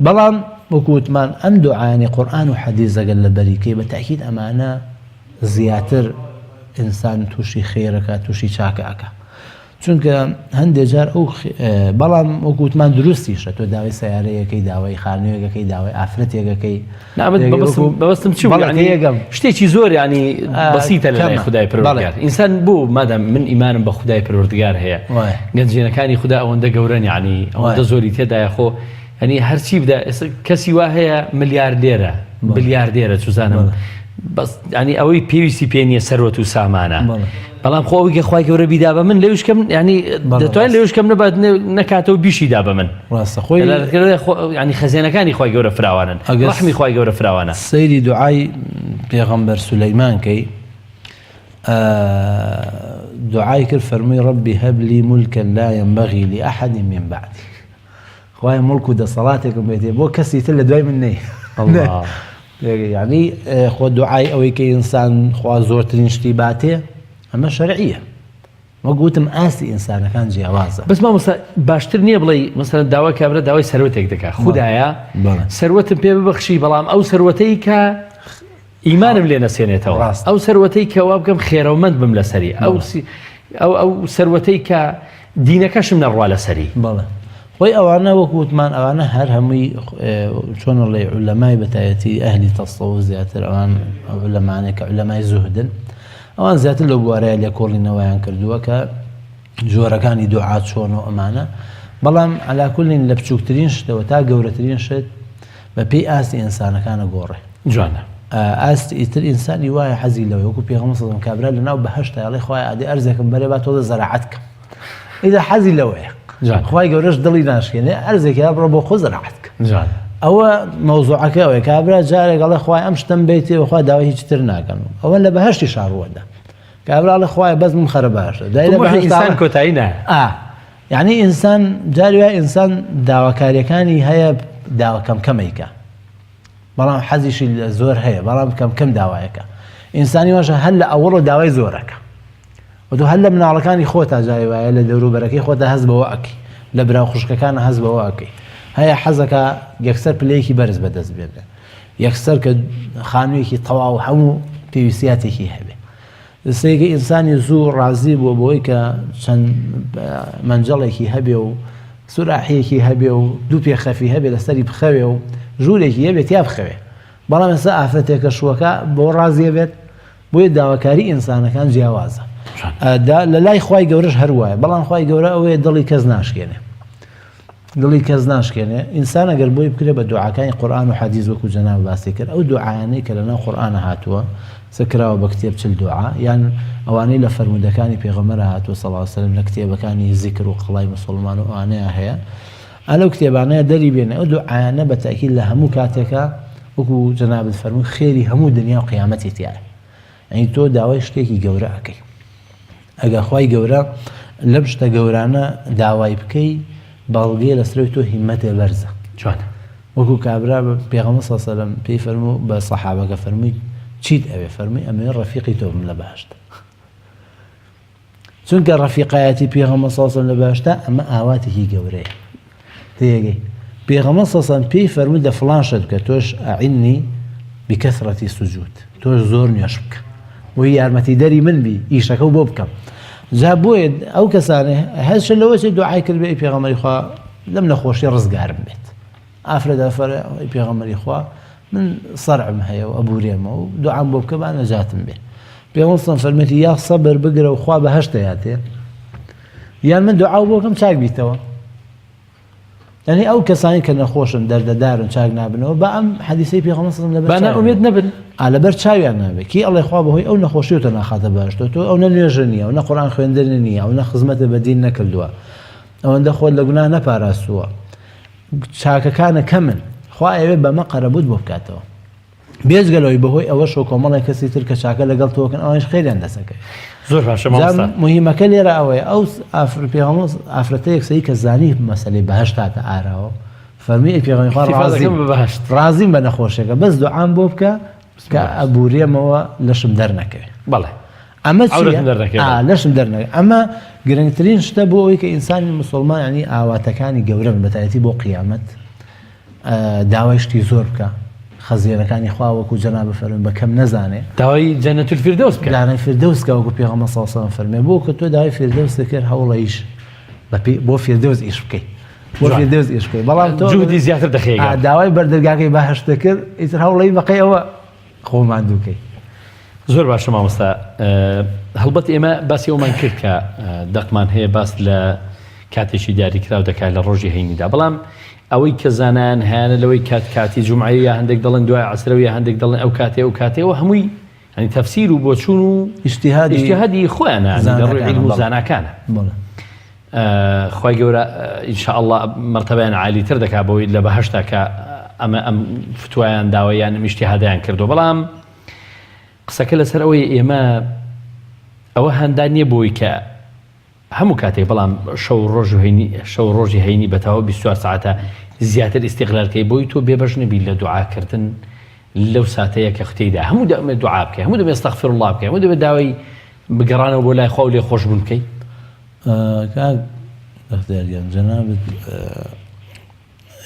بەڵام وەکو وتمان ئەم دوعایانی قورئان و حەدیس ئەگەر لە بەریکەی بە تاکید ئەمانە زیاتر ئینسان تووشی خێرەکە تووشی چاکە ئەکا چونکە هەندێ جار ئەو بەڵام وەکو وتمان دروستیشە تۆ داوای سەیارەیەکەی داوای خانوویەکەکەی داوای ئافرەتێکەکەی مەبەستم چی شتێکی زۆر ینی بەسیتە لە لای خدای پەروەردگار ئینسان بۆ مادام من ئیمانم بە خدای پەروەردگار هەیە گەنجینەکانی خودا ئەوەندە گەورەن یعنی ئەوەندە زۆری تێدایە خۆ ئەنی هەرچی بدا کەسی وا هەیە ملیاردێرە بلیاردێرە چزانم بەس ینی ئەوەی پێویستی پێ نییە سەروەت و سامانە. بەڵام خۆ ئەوەی کە خوای گەورە بیدا بە من لەویش کەم یعنی دەتوانێت لەویش کەم نەبات نەکاتەوە بیشی دا بە من. ڕاستە خۆی یعنی خەزێنەکانی خوای گەورە فراوانن ڕەحمی خوای گەورە فراوانە. سەیری دوعای پێغەمبەر سولەیمان کەی دوعای کرد فەرمووی رب هب لي ملكا لا ينبغي لأحد من بعدي خوایە موڵک و دەسەڵاتێکم بێتێ بۆ کەسی تر لە دوای من نەی یعنی خۆ دوعای ئەوەی کە ئینسان خوا زۆرترین شتی باتێ ئەمە شەرعیە وەک وتم ئاستی ئینسانەکان جیاوازە. بەس مامۆستا باشتر نییە بڵێی مەسەلەن داوای کابرا داوای سەروەتێک دەکا خودایە سەروەتم پێ ببەخشی بەڵام ئەو سەروەتەی کە ئیمانم لێ نەسێنێتەوە ئەو سەروەتەی کە وا بکەم خێرەومەند بم لەسەری ئەو ئەو ئەو سەروەتەی کە دینەکەشم نەڕوا لەسەری. بەڵێ خۆی ئەوانە وەک وتمان ئەوانە هەر هەمووی چۆن ئەڵێ عولەمای بەتایەتی ئەهلی تەسەوف زیاتر ئەوان ئەو عولەمانەی کە عولەمای زوهدن ئەوان زیاتر لەو بوارەیە لێکۆڵینەوەیان کردووە کە جۆرەکانی دوعا چۆن و ئەمانە بەڵام عەلاکولین لە بچووکترین شتەوە تا گەورەترین شت بە پێی ئاستی ئینسانەکانە گۆڕێ جوانە ئاست ئیتر ئینسانی وایە حەزی لەوەی وەکو پێغەمبەر صلی الله کابرا لەناو بەهەشتا ئەڵێ خوایە ئادەی ئەرزێکم بەرێ با تۆزە زەراعەت کەم ئیدا حەزی لەوەیە خوای گەورەش دڵی ناشکێنێ ئەرزێکی یا بڕۆ بۆ خۆ زەراعەت کە ئەوە مەوزوعەکە ئەوەیە کابرا جارێک ئەڵێ خوای ئەم شتم بێتێ وخوا داوای هیچ تر ناکەن ئەوە لە بەهەشتی شاڕوەدا کابرا ئەڵێ خوایە بەس من خەرە باشە دای لە بەهەشت ئینسان کۆتایی نایە ئا یعنی ئینسان جاری وایە ئینسان داواکاریەکانی هەیە داوا کەم کەمێکە بەڵام حەزیشی لە زۆر هەیە بەڵام کەم کەم داوایەکە ئینسانی واشە هەر لە ئەوەڵەوە داوای زۆرەکە و تۆ هەر لە مناڵەکانی خۆتا جاری وایە لە دەوروبەرەکەی خۆتا هەست بەوە ئەکەی لە برا و خوشکەکانە هەست بەوە ئەکەی هەیە حەزەکە یەکسەر پلەیەکی بەرز بەدەست بێنێ یەکسەر کە خانوویەکی تەواو هەموو پێویستیاتێکی هەبێ سێگە ئینسانی زوو ڕازی بووە بۆی کە چەند مەنجەڵێکی هەبێ و سوراحیەکی هەبێ و دوو پێخەفی هەبێ لەسەری بخەوێ و ژوورێکی هەبێ تیا بخەوێ بەڵام ئێستا ئافرەتێکە شووەکە بۆ ڕازیە بێت بۆیە داواکاری ئینسانەکان جیاوازە لە لای خوای گەورەش هەر وایە بەڵام خوای گەورە ئەوەیە دڵی کەس ناشکێنێ دڵی کەس ناشکێنێ ئینسان ئەگەر بۆی بکرێ بە دوعاکانی قورآن و حەدیث وەکو جەناب باسی کرد ئەو دوعایانەی کە لەناو قورآن هاتووە چ کراوە بە کتێب چل دوعا یان ئەوانەی لە فەرموودەکانی پێغەمبەر هاتووە صلی الله علیه وسلم لە کتێبەکانی زیکر و قەڵای مسلمان و ئەوانەیە هەیە ئەلەو کتێبانەیە دەری بێنێ ئەو دوعایانە بە تەئکید لە هەموو کاتێکا وەکو جەنابت فەرمووی خێری هەموو دنیا و قیامەتی تیایە یعنی تۆ داوای شتێکی گەورە ئەکەی ئەگەر خوای گەورە لەم شتە گەورانە داوای بکەی بەڵگەیە لەسەرەوەی تۆ هیمەتێ بەرزە جوانە وەکو کابرا پێغەمبەر صلی الله علیه و سلم پێی فەرموو بە سەحابەکە فەرمووی چیت ئەوێ فەرمووی ئەمەوێ ڕەفیقی تۆ بم لە بەهەشت چونکە ڕەفیقایەتی پێغەمبەر صلی اللە علیه و سلم لە بەهەشتا ئەمە ئاواتێکی گەورەیە تێگەی پێغەمبەر صلی اللە علیه و سلم پێی فەرموو دە فڵان شت بکە تۆش ئەعنی بکثرة سجود تۆش زۆر نوێژ بکە بۆی یارمەتیدەری من بی ئیشەکە بۆ بکەم جا بۆیە ئەو کەسانە هەرشە لەوە چێ دوعای کرد بێ پێغەمبەری خوا لەم نەخۆشی ڕزگارم بێت ئافرەت ئەفەرموێ ئەی پێغەمبەری خوا من سەرعم هەیە و ئەبورێمەوە و دوعام بۆ بکە با نەجاتم بێ پێغەمبەر صلی فەرموویەتی یا سەبر بگرە و خوا بەهەشت دەیاتێ یان من دوعا بۆ بکەم چاک بیتەوە یعنی ئەو کەسانی کە نەخۆشن دەردەدارن چاک نابنەوە با ئەم حەدیسەی پێغەمبەر صلی الله با نائومێد نەبن ئا لەبەر چاویان نابێ کی ئەڵێ خوا بەهۆی ئەو نەخۆشیەوە تۆ ناخاتە بەهەشتەوە تۆ ئەو نە نوێژە نییە ئەو نە قورئان خوێندن نییە ئەو نە خزمەتە بە دین نەکردووە ئەوەندە خۆت لە گوناه نەپاراستووە چاکەکانە کەمن خوا ئەیەوێت بەمە قەرەبووت بۆ بکاتەوە بێجگە لەوەی بەهۆی ئەوەشەوە کۆمەڵێک کەسی تر کە چاکە لەگەڵ تۆکەن ئەوانیش خێریان دەستەکەوێت زۆر باشە مامۆستا مهمەکە لێرە ئەوەیە ئەو پێغەمبەر ئافرەتەیەک سەی کە زانی مەسەلەی بەهەشت هاتە ئاراوە فەرمی ئەی پێغەمبەری خوا ڕازیم بە بەهەشت ڕازیم بە نەخۆشیەکە بەس دوعام بۆ بکە کە ئەبورێمەوە لەشم دەرنەکەوێ بەڵێ ئەمە چیە؟ ئا لەشم دەرنەکەوێ ئەمە گرنگترین شتە بۆ ئەوەی کە ئینسانی موسڵمان یانی ئاواتەکانی گەورە بن بەتایبەتی بۆ قیامەت داوای شتی زۆر بکە خەزێنەکانی خوا وەکو جەنابت فەرمووی بە کەم نەزانێ داوای جەنەت الفردەوس بکە دانای فردەوس کە وەکو پێغەمبەر صلی الله علیه و سلم فەرمووی بۆ کە تۆ داوای فردەوس کرد هەوڵەیش بە بۆ فردەوس ئیش بکەی بۆ فردەوس ئیش بکەی بەڵام تۆ جوهدی زیاتر دەخەیە داوای بەردەرگاکەی بەهەشت کرد ئیتر هەوڵەی بەقەی ئەوە خۆ ماندوو کەی. زۆر باشە مامۆستا هەڵبەت ئێمە باسی ئەومان کرد کە دەقمان هەیە باس لە کاتێکی دیاریکراو دەکات لە ڕۆژی هەینیدا بەڵام ئەوەی کە زانایان هەیەە لەوەی کات کاتی جمعەیە یا هەندێک دەڵێن دوای عەسرە و یا هەندێک دەڵێن ئەو کاتێ ئەو کاتێەوە هەمووی یانی تەفسیر و بۆچوون و ئیجتیهادی ئیجتیهادی خۆیانە یانی لە ڕووی عیلم و زاناکانە. بەڵێ. خوای گەورە ان شاء اللە مەرتەبەیان عالی تر دەکا بەوەی لە بەهەشتا کە ئەمە ئەم فتوایان داوە یان ئەم ئیجتیهادەیان کردووە بەڵام قسەکە لەسەر ئەوەی ئێمە ئەوە هاندان نییە بۆی کە هەموو کاتێک بەڵام شەو ڕۆژ و هەینی شەو ڕۆژی هەینی بە تەواو 24 ساعتە زیاتر ئیستیغلال کەی بۆی تۆ بێبەش نەبی لە دوعاکردن لەو ساتەیە کە تێیدا هەموو دەمێ دوعا بکەی هەموو دەمێ استغفر الله بکەی هەموو دەمێ داوای بگەڕانەوە بۆ لای خوا و لێخۆشبوون بکەی. کاک بەختیار گیان جەنابت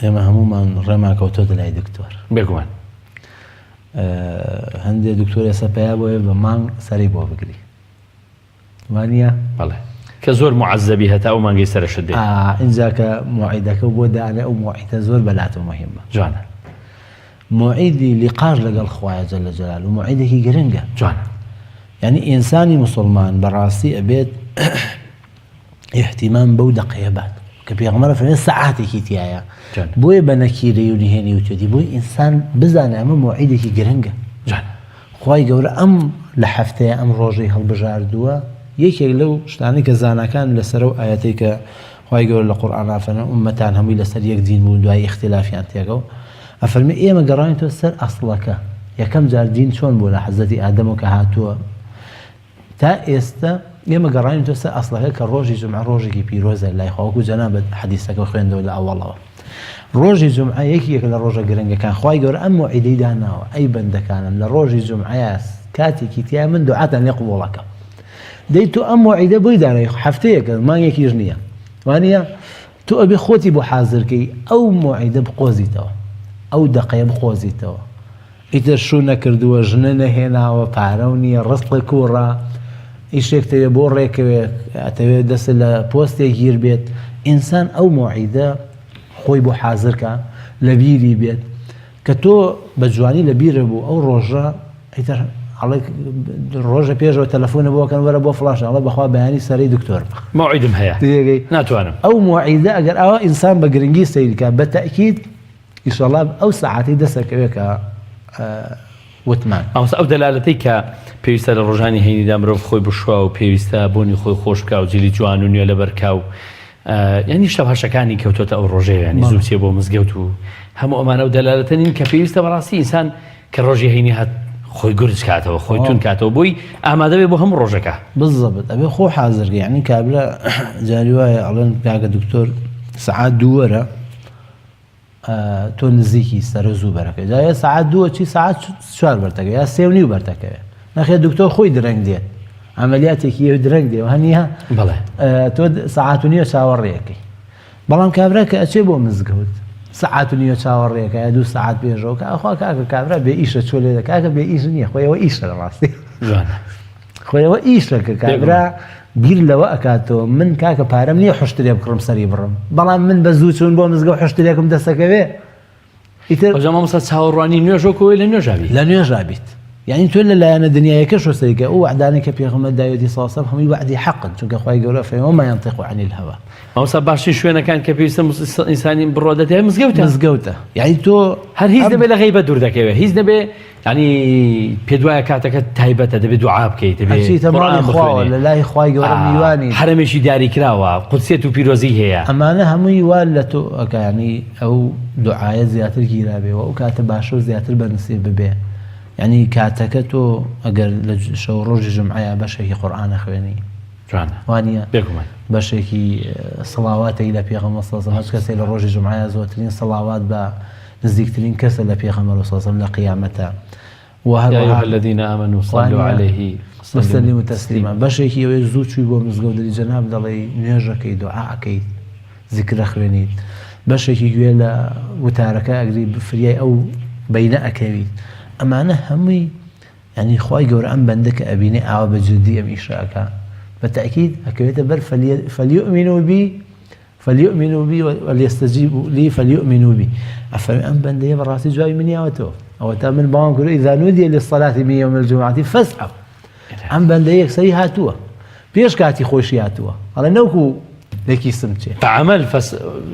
ئێمە هەموومان ڕێمان کەوتۆتە لای دکتۆر. بێگومان. هەندێ دکتۆر ئێستا پەیا بۆیە بە مانگ سەری بۆ بگری. وانیە؟ بەڵێ کە زۆر معەزەبی هەتا ئەو مانگەی سەرشت دێ. ئا ئینجا کە مۆعیدەکە بۆ دانێ ئەو مۆعیدە زۆر بەلاتەوە مهمە. جوانە. مۆعیدی لیقاش لەگەڵ خوایە جل جلالە مۆعیدێکی گرنگە. جوانە. یعنی ئینسانی موسڵمان بەڕاستی ئەبێت ئیحتیمام بەو دەقەیە بات کە پێغەمبەر فەرمووی سەعاتێکی تیایە بۆیە بە نەکیرەی و نهێنی وتێتی بۆی ئینسان بزانێ ئەمە مۆعیدێکی گرنگە. جوانە. خوای گەورە ئەم لە هەفتەیە ئەم ڕۆژەی هەڵبژاردووە، یەکێک لەو شتانەی کە زاناکان لەسەر ئەو ئایەتەی کە خوای گەورە لە قورئانا ئەفەرمێ ئوممەتان هەمووی لەسەر یەک دین بوون دوایی ئیختیلافیان تێکەوت ئەفەرمێ ئێمە گەڕاوینەوە سەر ئەسڵەکە یەکەم جار دین چۆن بوو لە حەزرەتی ئادەمەوە کە هاتووە تا ئێستە ئێمە گەڕاوینەوە سەر ئەسڵەکە کە ڕۆژی جومعە ڕۆژێکی پیرۆزە لای خوا وەکو جەنابت حەدیسەکە خوێندەوە لە ئەوەڵەوە ڕۆژی جومعە یەکێکە لە ڕۆژە گرنگەکان خوای گەورە ئەم مۆعیدەی داناوە ئەی بەندەکانم لە ڕۆژی جومعەیا کاتێکی تیا من دوعاتان لێ قبوڵەکەم دەی تۆ ئەم مۆعیدە بۆی دانای هەفتەیەکە مانگێکیش نییە وانە تۆ ئەبێ خۆتی بۆ حازرکەی ئەو مۆعیدە بقۆزیتەوە ئەو دەقەیە بقۆزیتەوە ئیتر شوو نەکردووە، ژنە نەهێناوە، پارەو نییە، ڕزقت کووڕە، ئیشێک تەوێ بۆ ڕێکەوێ، ئەتەوێ دەستت لە پۆستێک گیر بێت، ئینسان ئەو مۆعیدە خۆی بۆ حازر کا، لە بیری بێت، کە تۆ بە جوانی لە بیرت بوو ئەو ڕۆژە ئیتر ئەڵێ ڕۆژە پێشەوە تەلەفۆنە بۆ کەن وەرە بۆ فڵان شوێن، ئەڵێ بەخوا بەیانی سەرەی دکتۆر بە. مۆعیدم هەیە تێگەی؟ ناتوانم. ئەو مۆعیدە ئەگەر ئاوا ئینسان بە گرنگی سەیر کا بە تەئکید ئیشەڵا ئەو سەعاتەی دەست ئەکەوێ کە وتمان. مامۆستا ئەو دەلالەتەی کە پێویستە لە ڕۆژانی هەینیدا مرۆڤ خۆی بشوا و پێویستە بۆنی خۆی خۆش بکا و جلی جوان و نوێ لەبەر کا و یانی شتە باشەکانی کەوتۆتە ئەو ڕۆژەیە یانی زوو بچێ بۆ مزگەوت و هەموو ئەمانە و دەلالەتە نین کە پێویستە بەڕاستی ئینسان کە ڕۆژی هەینی هات خۆی گورج کاتەوە خۆی تون کاتەوە بۆی ئامادە بێ بۆ هەموو ڕۆژەکە. بزەبت ئەبێ خۆ حازر کەی یانی کابرا جاری وایە ئەڵێن کاکە دکتۆر سەعات دوو وەرە تۆ نزیکی سەرە زوو بەرەکەی جا یا سەعات دووە چی سەعات چوار بەرتەکە یا سێ و نیو بەرتەکەوێ نەخێ دکتۆر خۆی درەنگ دێت عملیاتێکی یە درەنگ دێ هەنیە بەڵێ تۆ سەعات و نیوە چاوەڕێەکەی بەڵام کابرا کە ئەچێ بۆ مزگەوت سەعات و نیوە چاوەڕێەکە یا دوو سەعات پێشەوە کە ئەخوا کاکە کابرا بێ ئیشە چۆ لێ کاکە بێ ئیش نییە خۆیەوە ئیشە لە ڕاستی جوانە خۆی ئەوە ئیشە کە کابرا بیر لەوە ئەکاتەوە من کاکە پارەم نییە حشترێ بکڕم سەری بڕم بەڵام من بە زوو چوون بۆ مزگەوت حشترێکم دەسەکەوێ ئیتر ئەوجا مامۆستا چاوەڕوانی نوێژ وەکو ئەوەی لە نوێژا بیت لە نوێژا بیت یعنی تۆ لە لایەنە دنیایەکەش سەیرکە ئەو وەعدانەی کە پێغەمبەر داوێتی صلی الله علیه و سلم هەمووی وەعدی حەقن چونکە خوای گەورە فەرمی وما ينطق عن الهوى مامۆستا باشترین شوێنەکان کە پێویستە ئینسانی بڕوا دەتێ مزگەوتە مزگەوتە یعنی تۆ هەر هیچ نەبێ لە غەیبەت دوور دەکەوێ هیچ نەبێ یانی پێت وایە کاتەکە تایبەتە دەبێت دوعا بکەیت دەبێت ئەچیتە ماڵی قورئان خواوە بخوێنی لە لای خوای گەورە میوانی حەرەمێکی دیاریکراوە قودسیەت و پیرۆزی هەیە. ئەمانە هەمووی وا لە تۆ ئەکا یانی ئەو دوعایە زیاتر گیرابێ و ئەو کاتە باشە و زیاتر بە نسیب ببێ یانی کاتەکە تۆ ئەگەر لە شەو ڕۆژی جومعەیا بەشێکی قورئان ئەخوێنی جوانە وانیە بێگومان بەشێکی سڵاواتێک لە پێغەمبەر صلی اللە علیه و سلم هەچ کەسێ لە ڕۆژی جومعەیا زۆرترین سڵاوات بە نزیکترین کەسە لە پێغەمبەر صلی اللە علیه و سلم لە قیامەتا وە یا هەروەها ایها الذین آمنوا صلوا علیه وسلموا تسلیما بەشێکی ئەوەیە زوو چووی بۆ مزگەوت دەری جەناب دەڵێی نوێژەکەی دوعا ئەکەیت زیکر ئەخوێنیت بەشێکی گوێ لە وتارەکە ئەگری فریای ئەو بەینە ئەکەویت ئەمانە هەمووی یعنی خوای گەورە ئەم بەندە کە ئەبینێ ئاوا بە جدی ئەم ئیشە ئەکا بە تەئکید ئەکەوێتە بەر فلیؤمنوا بی فلیؤمنوا بی ولیستجیبوا لی فلیؤمنوا بی ئەفەرموێ ئەم بەندەیە بەڕاستی جوابی منی یاوەتەوە ئەوەتا من باوەڕم کردووە اذا نودی للصلاة من یوم الجمعة فاسعوا ئەم بەندەیە یەکسەری هاتووە پێش کاتی خۆشی هاتووە ئەڵێ نەوکو. لە کیسم چێ. بە عەمەل فەس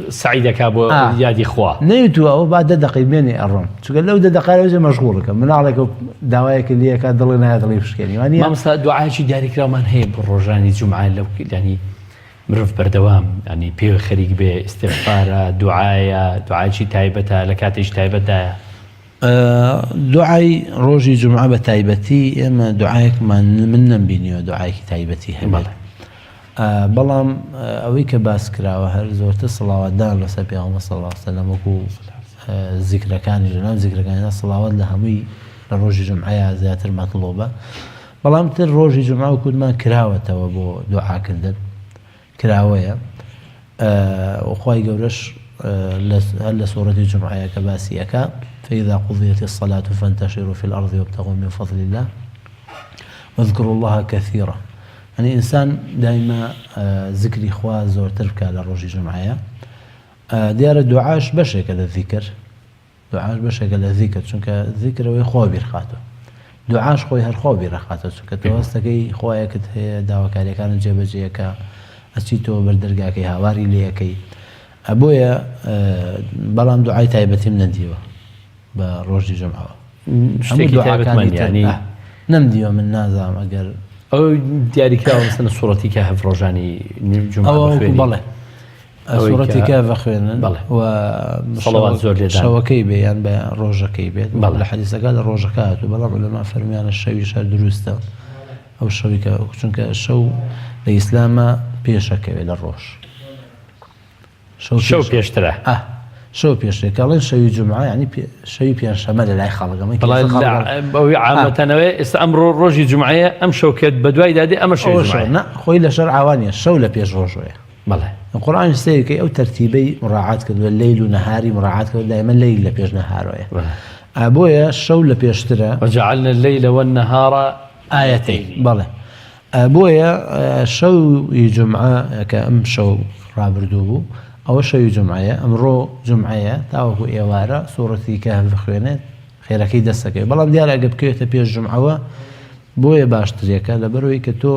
سەعی دەکا بۆ یادی خوا. نەیوتووە ئەوە با دە دەقەی بمێنێ ئەڕۆم. چونکە لەو دە دەقە لەوجە مەشغوڵەکەم. مناڵێکە و داوایەکت لێ ئەکات دڵی نایە دڵی بشکێنی. وانییە؟ مامۆستا دوعایەکی دیاریکراومان هەیە بۆ ڕۆژانی جومعە لەو یانی مرۆڤ بەردەوام یانی پێوە خەریک بێ ئیستیغفارە دوعایە دوعایەکی تایبەتە لە کاتێکی تایبەتدایە؟ دوعای ڕۆژی جومعە بە تایبەتی ئێمە دوعایەکمان من نەمبینیوە دوعایەکی تایبەتی هەبێت. بەڵام ئەوەی کە باس کراوە هەر زۆرتر سڵاواتدان لەسەر پێغەمبەر صلی الله علیه وسلم وەکو زیکرەکانی لەناو زیکرەکاندا سڵاوات لە هەمووی لە ڕۆژی جومعەیە زیاتر مەتڵۆبە بەڵام تر ڕۆژی جومعە وەکوتمان کراوەتەوە بۆ دوعاکردن کراوەیە و خوای گەورەش هەر لە سوڕەتی جومعەیە کە باسی ئەکا فإذا قضيت الصلاة فانتشروا في الأرض وابتغوا من فضل الله واذكروا الله كثيرا یعنی ئینسان دایما زکری خوا زۆرتر بکا لە ڕۆژی جومعەیە دیارە دوعاش بەشێکە لە زیکر دوعاش بەشێکە لە زیکر چونکە زیکر ئەوەی خوا بیرخاتەوە دوعاش خۆی هەر خوا بیرەخاتەوە چونکە تۆ هەستەکەی خوایەکت هەیە داواکاریەکانت جێبەجێەکە ئەچیتەوە بەر دەرگاکەی هاواری لێەکەی بۆیە بەڵام دوعای تایبەتیم نەدیوە بە ڕۆژی جمعەوە شتێکی تایبەتمان ینی نەمدیوە من نازانم ئەگەر ئەو دیاریکراوە مەسەلەن سوڕەتی کەهف ڕۆژانی جمعە بەڵێ سوڕەتی کەهف ئەخوێنن و سەڵەوات زۆر لێدان شەوەکەی بێ یان بە ڕۆژەکەی بێت لە حەدیسەکە لە ڕۆژەکە هاتوو بەڵام عولەما فەرمیانە شەویش هەر دروستە ئەو شەوی کە چونکە شەو لە ئیسلامە پێشەکەوێ لە ڕۆژ شەو پێشترە ئه شەو پێشترە کە ئەڵێن شەوی جومعە یعنی شەوی پێنجشەممە لە لای خەڵک ئەمە ئەوی عامەتەنەوەی ئێستا ئەمڕۆ ڕۆژی جومعەیە ئەم شەو کە بەدوای دادێ ئەمە شەوی جومعەیە نا خۆی لە شەرع ئاوا نییە شەو لە پێش ڕۆژەیە بەڵێ قورئان سەیرکەی ئەو تەرتیبەی مراعات کردووە لەیل و نەهاری مراعات کردووە دایمە لەیل لە پێش نەهارۆیە بۆیە شەو لە پێشترە وجعلنا الليل والنهار آيتين بەڵێ بۆیە شەوی جومعە کە ئەم شەو ڕابردوو بوو ئەوە شەوی جومعەیە ئەمڕۆ جومعەیە تاوەکو ئێوارە سوڕەتی کەهف بخوێنێت خێرەکەی دەست دەکەوێت بەڵام دیارە ئەگەر بکەوێتە پێش جومعەوە بۆیە باشترێکە لەبەرەوەی کە تۆ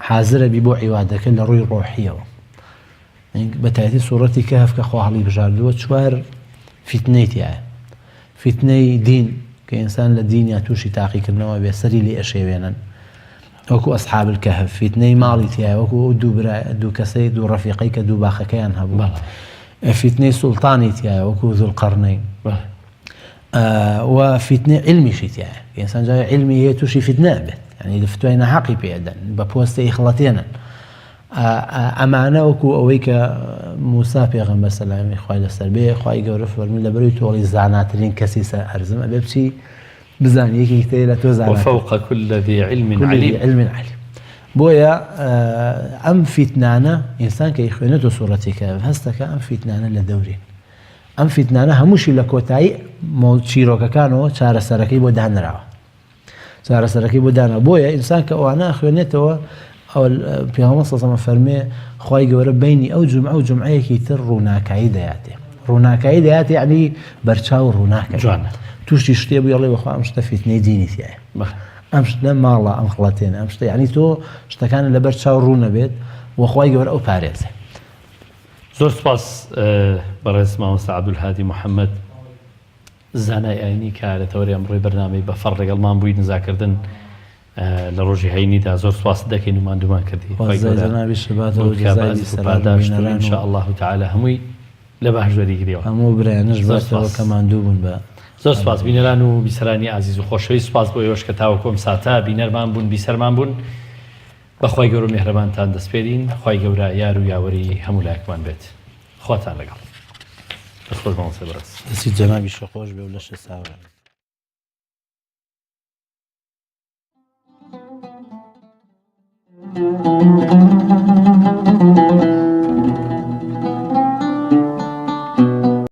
حازرە بی بۆ عیوادەکە لە ڕووی ڕۆحیەوە بە تایبەتی سوڕەتی کەهف کە خوا هەڵی بژاردووە چوار فیتنەی تایە فیتنەی دین کە ئینسان لە دینیا تووشی تاقیکردنەوە بێ سەری لێ ئەشێوێنن وەکو ئەسحاب الکهف فیتنەی ماڵی تایە وەکو ئەو دوو برا دوو کەسەی دوو ڕەفیقەی کە دوو باخەکەیان هەبوو فیتنەی سوڵتانی تایە وەکو ذوالقەرنەین و فیتنەی عیلمیشی تایە ئینسان جای عیلمی هەیە تووشی فیتنە بێت یعنی فتوای ناحەقی پێدەن بە پۆستە ئیخڵەتێنن ئەمانە وەکو ئەوەی کە موسا پێغەمبەر سەلامی خوای لەسەر بێ خوای گەورە فەرمووی لەبەرەوەی تۆڵی زاناترین کەسی سەر ئەرزم ئەبێ بچی بزانی یەکێکی تر لە تۆ زاناتر وفوق كل ذي علم كل ذي عليم علم عليم بۆیە ئەم فیتنانە ئینسان کە ئیخوێنێتەوە سوڕەتی کەهف هەستەکە ئەم فیتنانە لە دەورین ئەم فیتنانە هەمووشی لە کۆتایی چیرۆکەکانەوە چارەسەرەکەی بۆ دانراوە چارەسەرەکەی بۆ دانا بۆیە ئینسان کە ئەوانە ئەخوێنێتەوە پێغەمبەر صلی الله فەرمێ خوای گەورە بینی ئەو جومعە و جومعەیەکی تر ڕووناکایی دەیاتێ ڕووناکایی دەیاتێ یعنی بەرچاو ڕووناکە جوانە تووشی شتێ بوو ئەڵێ بەخوا ئەم شتە فیتنەی دینی تایە ئەم شتە ماڵە ئەم خڵەتێنە ئەم شتە یعنی تۆ شتەکان لەبەر چاو ڕوون نەبێت وەخوای گەورە ئەو پارێزێ زۆر سپاس بەڕێز مامۆستا عەبدولهادی محەممەد زانای ئاینی کە لە تەوەری ئەمڕۆی بەرنامەی بەفەڕ لەگەڵمان بووی نزاکردن لە ڕۆژی هەینیدا زۆر سوپاست دەکەین و ماندوومان کردی خوای جزای گەورە جەنابیشت باتەوە بۆت بکا بە جزای ئەجر و بیسەران و پاداشت و بینەران ان و شاء اللە تعالی هەمووی لە بەهەشت وەریگریەوە هەموو برایانەش زۆر باتەوە سوپاس. کە ماندوو بوون بە زۆر سوپاس بینەران و بیسەرانی ئازیز و خۆشەویست سوپاس بۆ ئێوەش کە تاوەکو ئەم ساتە بینەرمان بوون بیسەرمان بوون بەخوای گەورە و میهرەبانتان دەسپێرین خوای گەورە یار و یاوەری هەموو لایەکمان بێت. خواتان لەگەڵ. دەست خۆش مامۆستای بەڕێز. دەستی جەنابیشت خۆش بێ و لەشت ساغ بێ.